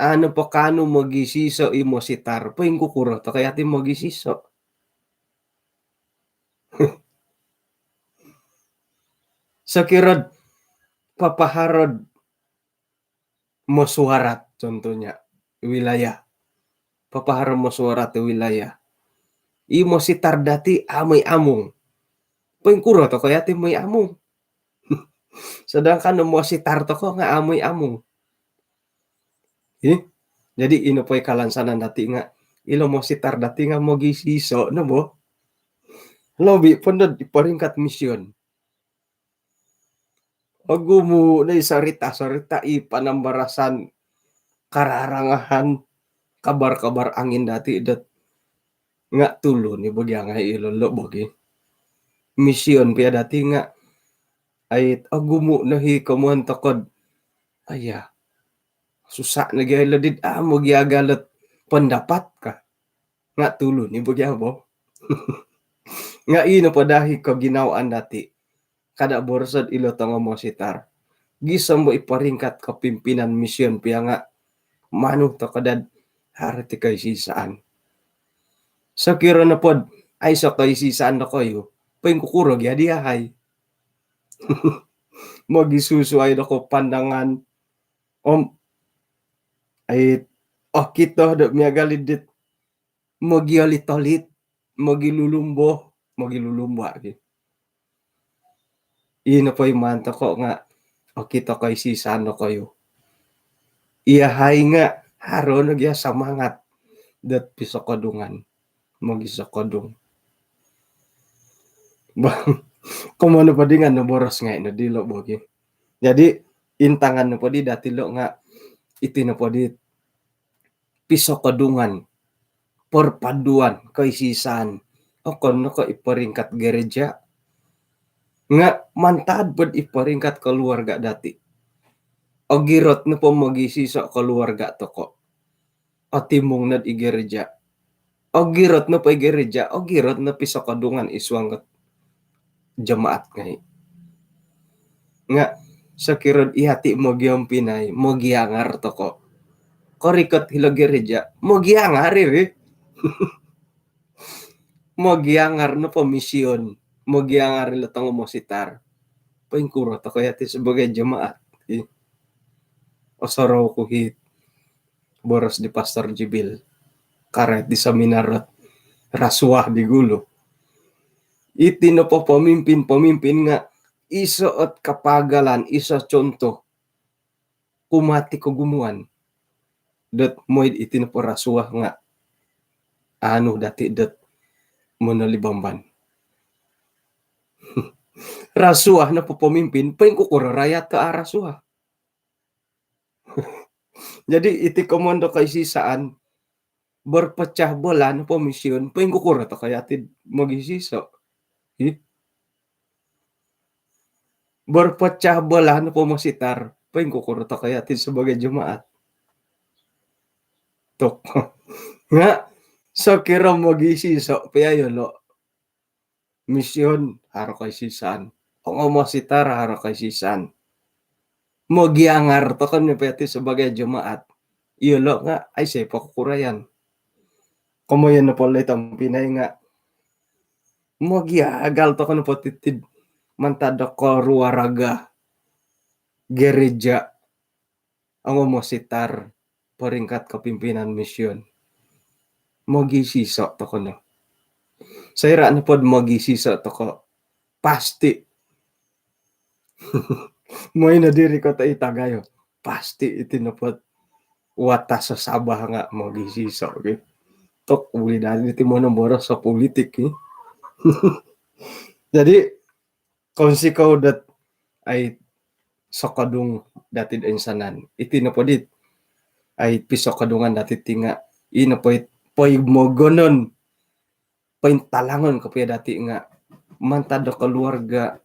Anu pokanu mogisiso i mositar. Poingkukuro toko yati mogisiso. Sokirod papaharod mesyuarat, contohnya wilayah. Papaharo mesyuarat wilayah. I mositar dati amoi amung. Poingkuro toko yati moi amung. Sedangkan mositar toko nga amoi amung. Ih, jadi ino poi kalansanan dati nga ilo mositar dati nga mogisiso no bo. Lobi pondod di peringkat mision. Ogumu no i sarita-sarita i panambarasan kararangahan kabar-kabar angin dati dot nga tulun i bagi angai ilo lo bagi. Mision pia dati nga ait ogumu no hi komuan tokod. Aya, susah no gia ilo dit amu gia galot pendapat ka. Nga tulun i bagi abo. Nga ino po dahi koginawaan dati. Kada borosod ilo tongo mositar. Gisom bo i peringkat kepimpinan mision pia nga manu toko dad haro ti koisisaan. Sokiro nopod aiso koisisaan dokoyu, poingkukuro gia diahai. Mogisusuai doko pandangan om ai okito do miagal i dit mogiolit-olit, mogilulumbo, mogilulumbo agi. Ino po i maan toko' nga' okito koisisan dokoyu. Iyahai nga' haro no gia samangat dot pisokodungan, mogisokodung. Bang, komoyon nopo di nga' noboros ngai' no dilo' bogi. Jadi intangan nopo di dati' lo' nga' iti nopo di pisokodungan, perpaduan, koisisan. Okon no ko' i peringkat gereja nga' mantad pod i peringkat keluarga dati'. Ogirot nopo mogiiso' keluarga toko', otimung nod i gereja. Ogirot nopo i gereja, ogirot no pisokodungan i suang dot jemaat ngai'. Nga' sokiro dot iyati' mogiompinai, mogiangar toko', korikot hilo gereja, mogiangar iri. Mogiangar nopo mision, mogiangar ilo tongo mositar, poingkuro toko' iyati' sebagai jemaat? Osorou ku hi boros di Pastor Jibil karait di seminar rasuah di gulu. Iti nopo pemimpin-pemimpin nga' iso ot kapagalan, iso contoh kumaa ti kogumuan dot moi'd iti nopo rasuah nga' anu dati' dot monolibamban. Rasuah nopo pemimpin, poingkukuro rakyat ka a' rasuah? Jadi iti komoyon do koisisaan, berpecah belah nopo mision, poingkukuro toko' iyati' mogiiso'? Hi? Berpecah belah nopo mositar, poingkukuro toko' iyati' sebagai jemaat? Tok. Nga' sokiro mogiiso' pia iyolo', mision haro koisisaan, ongo mositar haro koisisaan, mogiangar toko' no pia ti sebagai jemaat, iyolo' nga' aiso' po kokurayan. Komoyon nopo lo i tompinai nga' mogiagal toko' nopo titi'd mantad do keluarga, gereja, ongo mositar, peringkat kepimpinan mision, mogiiso' toko' no. Soira' nopod mogiiso' toko', pasti moi no diri koto i tagayo, pasti iti nopod watas Sabah nga' mogiiso' gi. Tok, buli dari ti monomboros o politik gi. Jadi kounsikou dot ai sokodung dati' do insanan. Iti nopo dit ai pisokodungan dati' ti nga' ino po it poimogonon, pointalangon kopio dati' nga' mantad do keluarga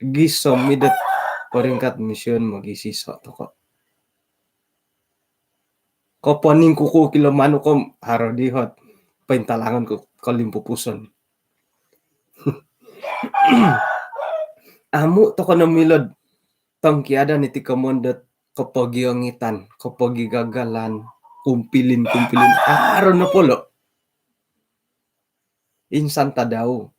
gisom i dot peringkat mision mogiiso' toko'. Koponingkuku kilo manuk om haro di hot pointalangon ko kolimpupuson. Amu' toko' no milo'd tongkiadan iti komoyon dot kopogiongitan, kopogigagalan, kumpilin-kumpilin, haro nopo lo'. Insan tadau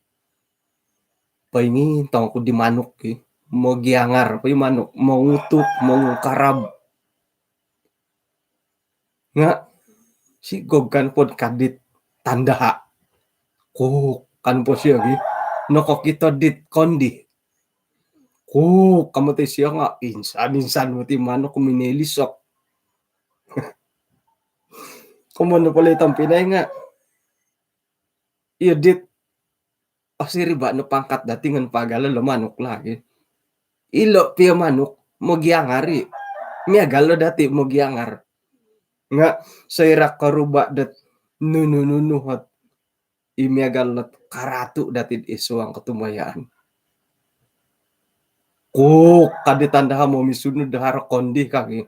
poingintong oku di manuk ki, mogiangar po i manuk, mongutuk, mongungkarab. Nga' sigog kan pod kadit tandaha'. Kuk kan po sio gi, nokokito dit kondi. Kuk kan po ti sio nga' insan-insan po ti manuk minoi lisok. Komoyon nopo lo i tompinai nga' iyo dit, osiriba' no pangkat dati' ngan pagalo lo manuk lagi. Ilo' pia manuk mogiangar i', miagal lo dati' mogiangar. Nga' soira' koruba' dot nunu-nunu hot i miagal dot karatu' dati'd isuang kotumbayaan. Kuk kadi tandaha' momisunud do haro kondi kagi.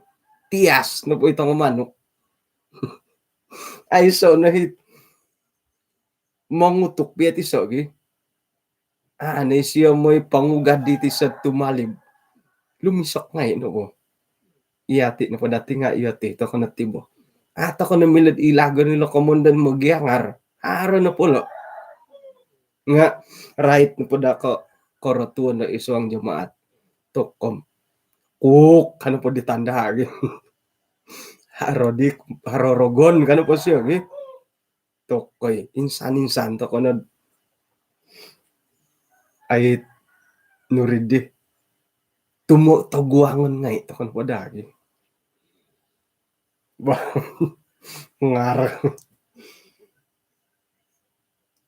Tias nopo i tongo manuk. Aiso' no hi mongutuk pia tiso' gi. Aa, ni sio moi pangugad di tiso' tumalib. Lumisok ngai' no bo. Iyati' nopo dati' nga' iyati' toko' no ti bo. Aa, toko' no milo'd ilagon ilo komoyon do mogiangar. Haro nopo lo'. Nga' rait nopo daa ko korotuon do isuang jemaat. Tok om. Kuk kan nopo di tandaha' gi. Haro di, haro rogon kan nopo sio gi. Tokoi, insan-insan toko' nod ai Nuri di tumo toguangon ngai' tokon po dagi. Bah, ngar.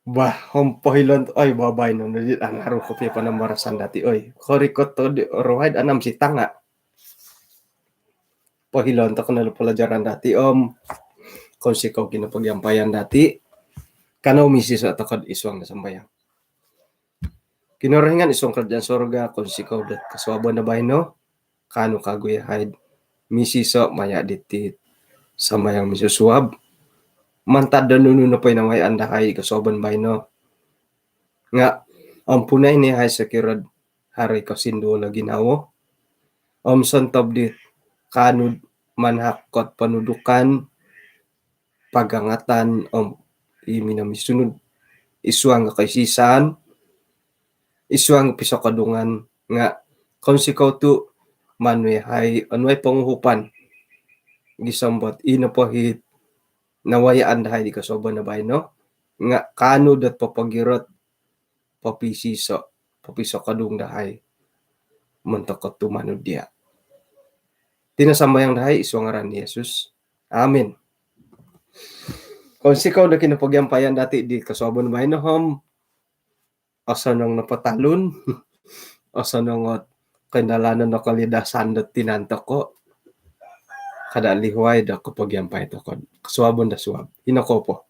Bah, om pohilon, oi, babaino no di anaru kopio panambarasan dati, oi. Korikot to di rohaid anam si tanga. Pohilon toko no pelajaran dati, om. Kounsikou kinopogiampayan dati. Kanou misiso' toko id suang do sambayang. Kinorohingan id suang kerajaan sorga, kounsikou dot kosuabon do baino, kaanu kagu iyahai misiso' maya' diti sambayang misusuab. Mantad do nunu nopo i nawayaan dahai kosuabon baino. Nga' ompunai no iyahai sokiro haro i kosinduol o ginawo. Om sontob di kaanu manahak ot ponudukan, pagangatan, om i minomisunud id suang koisisaan, id suang pisokodungan, nga' kounsikou tu' manu iyahai onuai ponguhupan gisom dot i nopo i nawayaan dahai di kosuabon do baino nga' kaanu dot popogirot, popisiso', popisokodung dahai montok tumanud diya'. Iti no sambayang dahai id suang ngaran Yesus. Amin. Kounsikou do kinopogiampayan dati di kosuabon baino, om. Osonong nopo talun, osonong ot koindalanon o kolidasan do tinan toko'. Kada' lihuai do kopogiampai toko' kosuabon do suab. Ino ko po.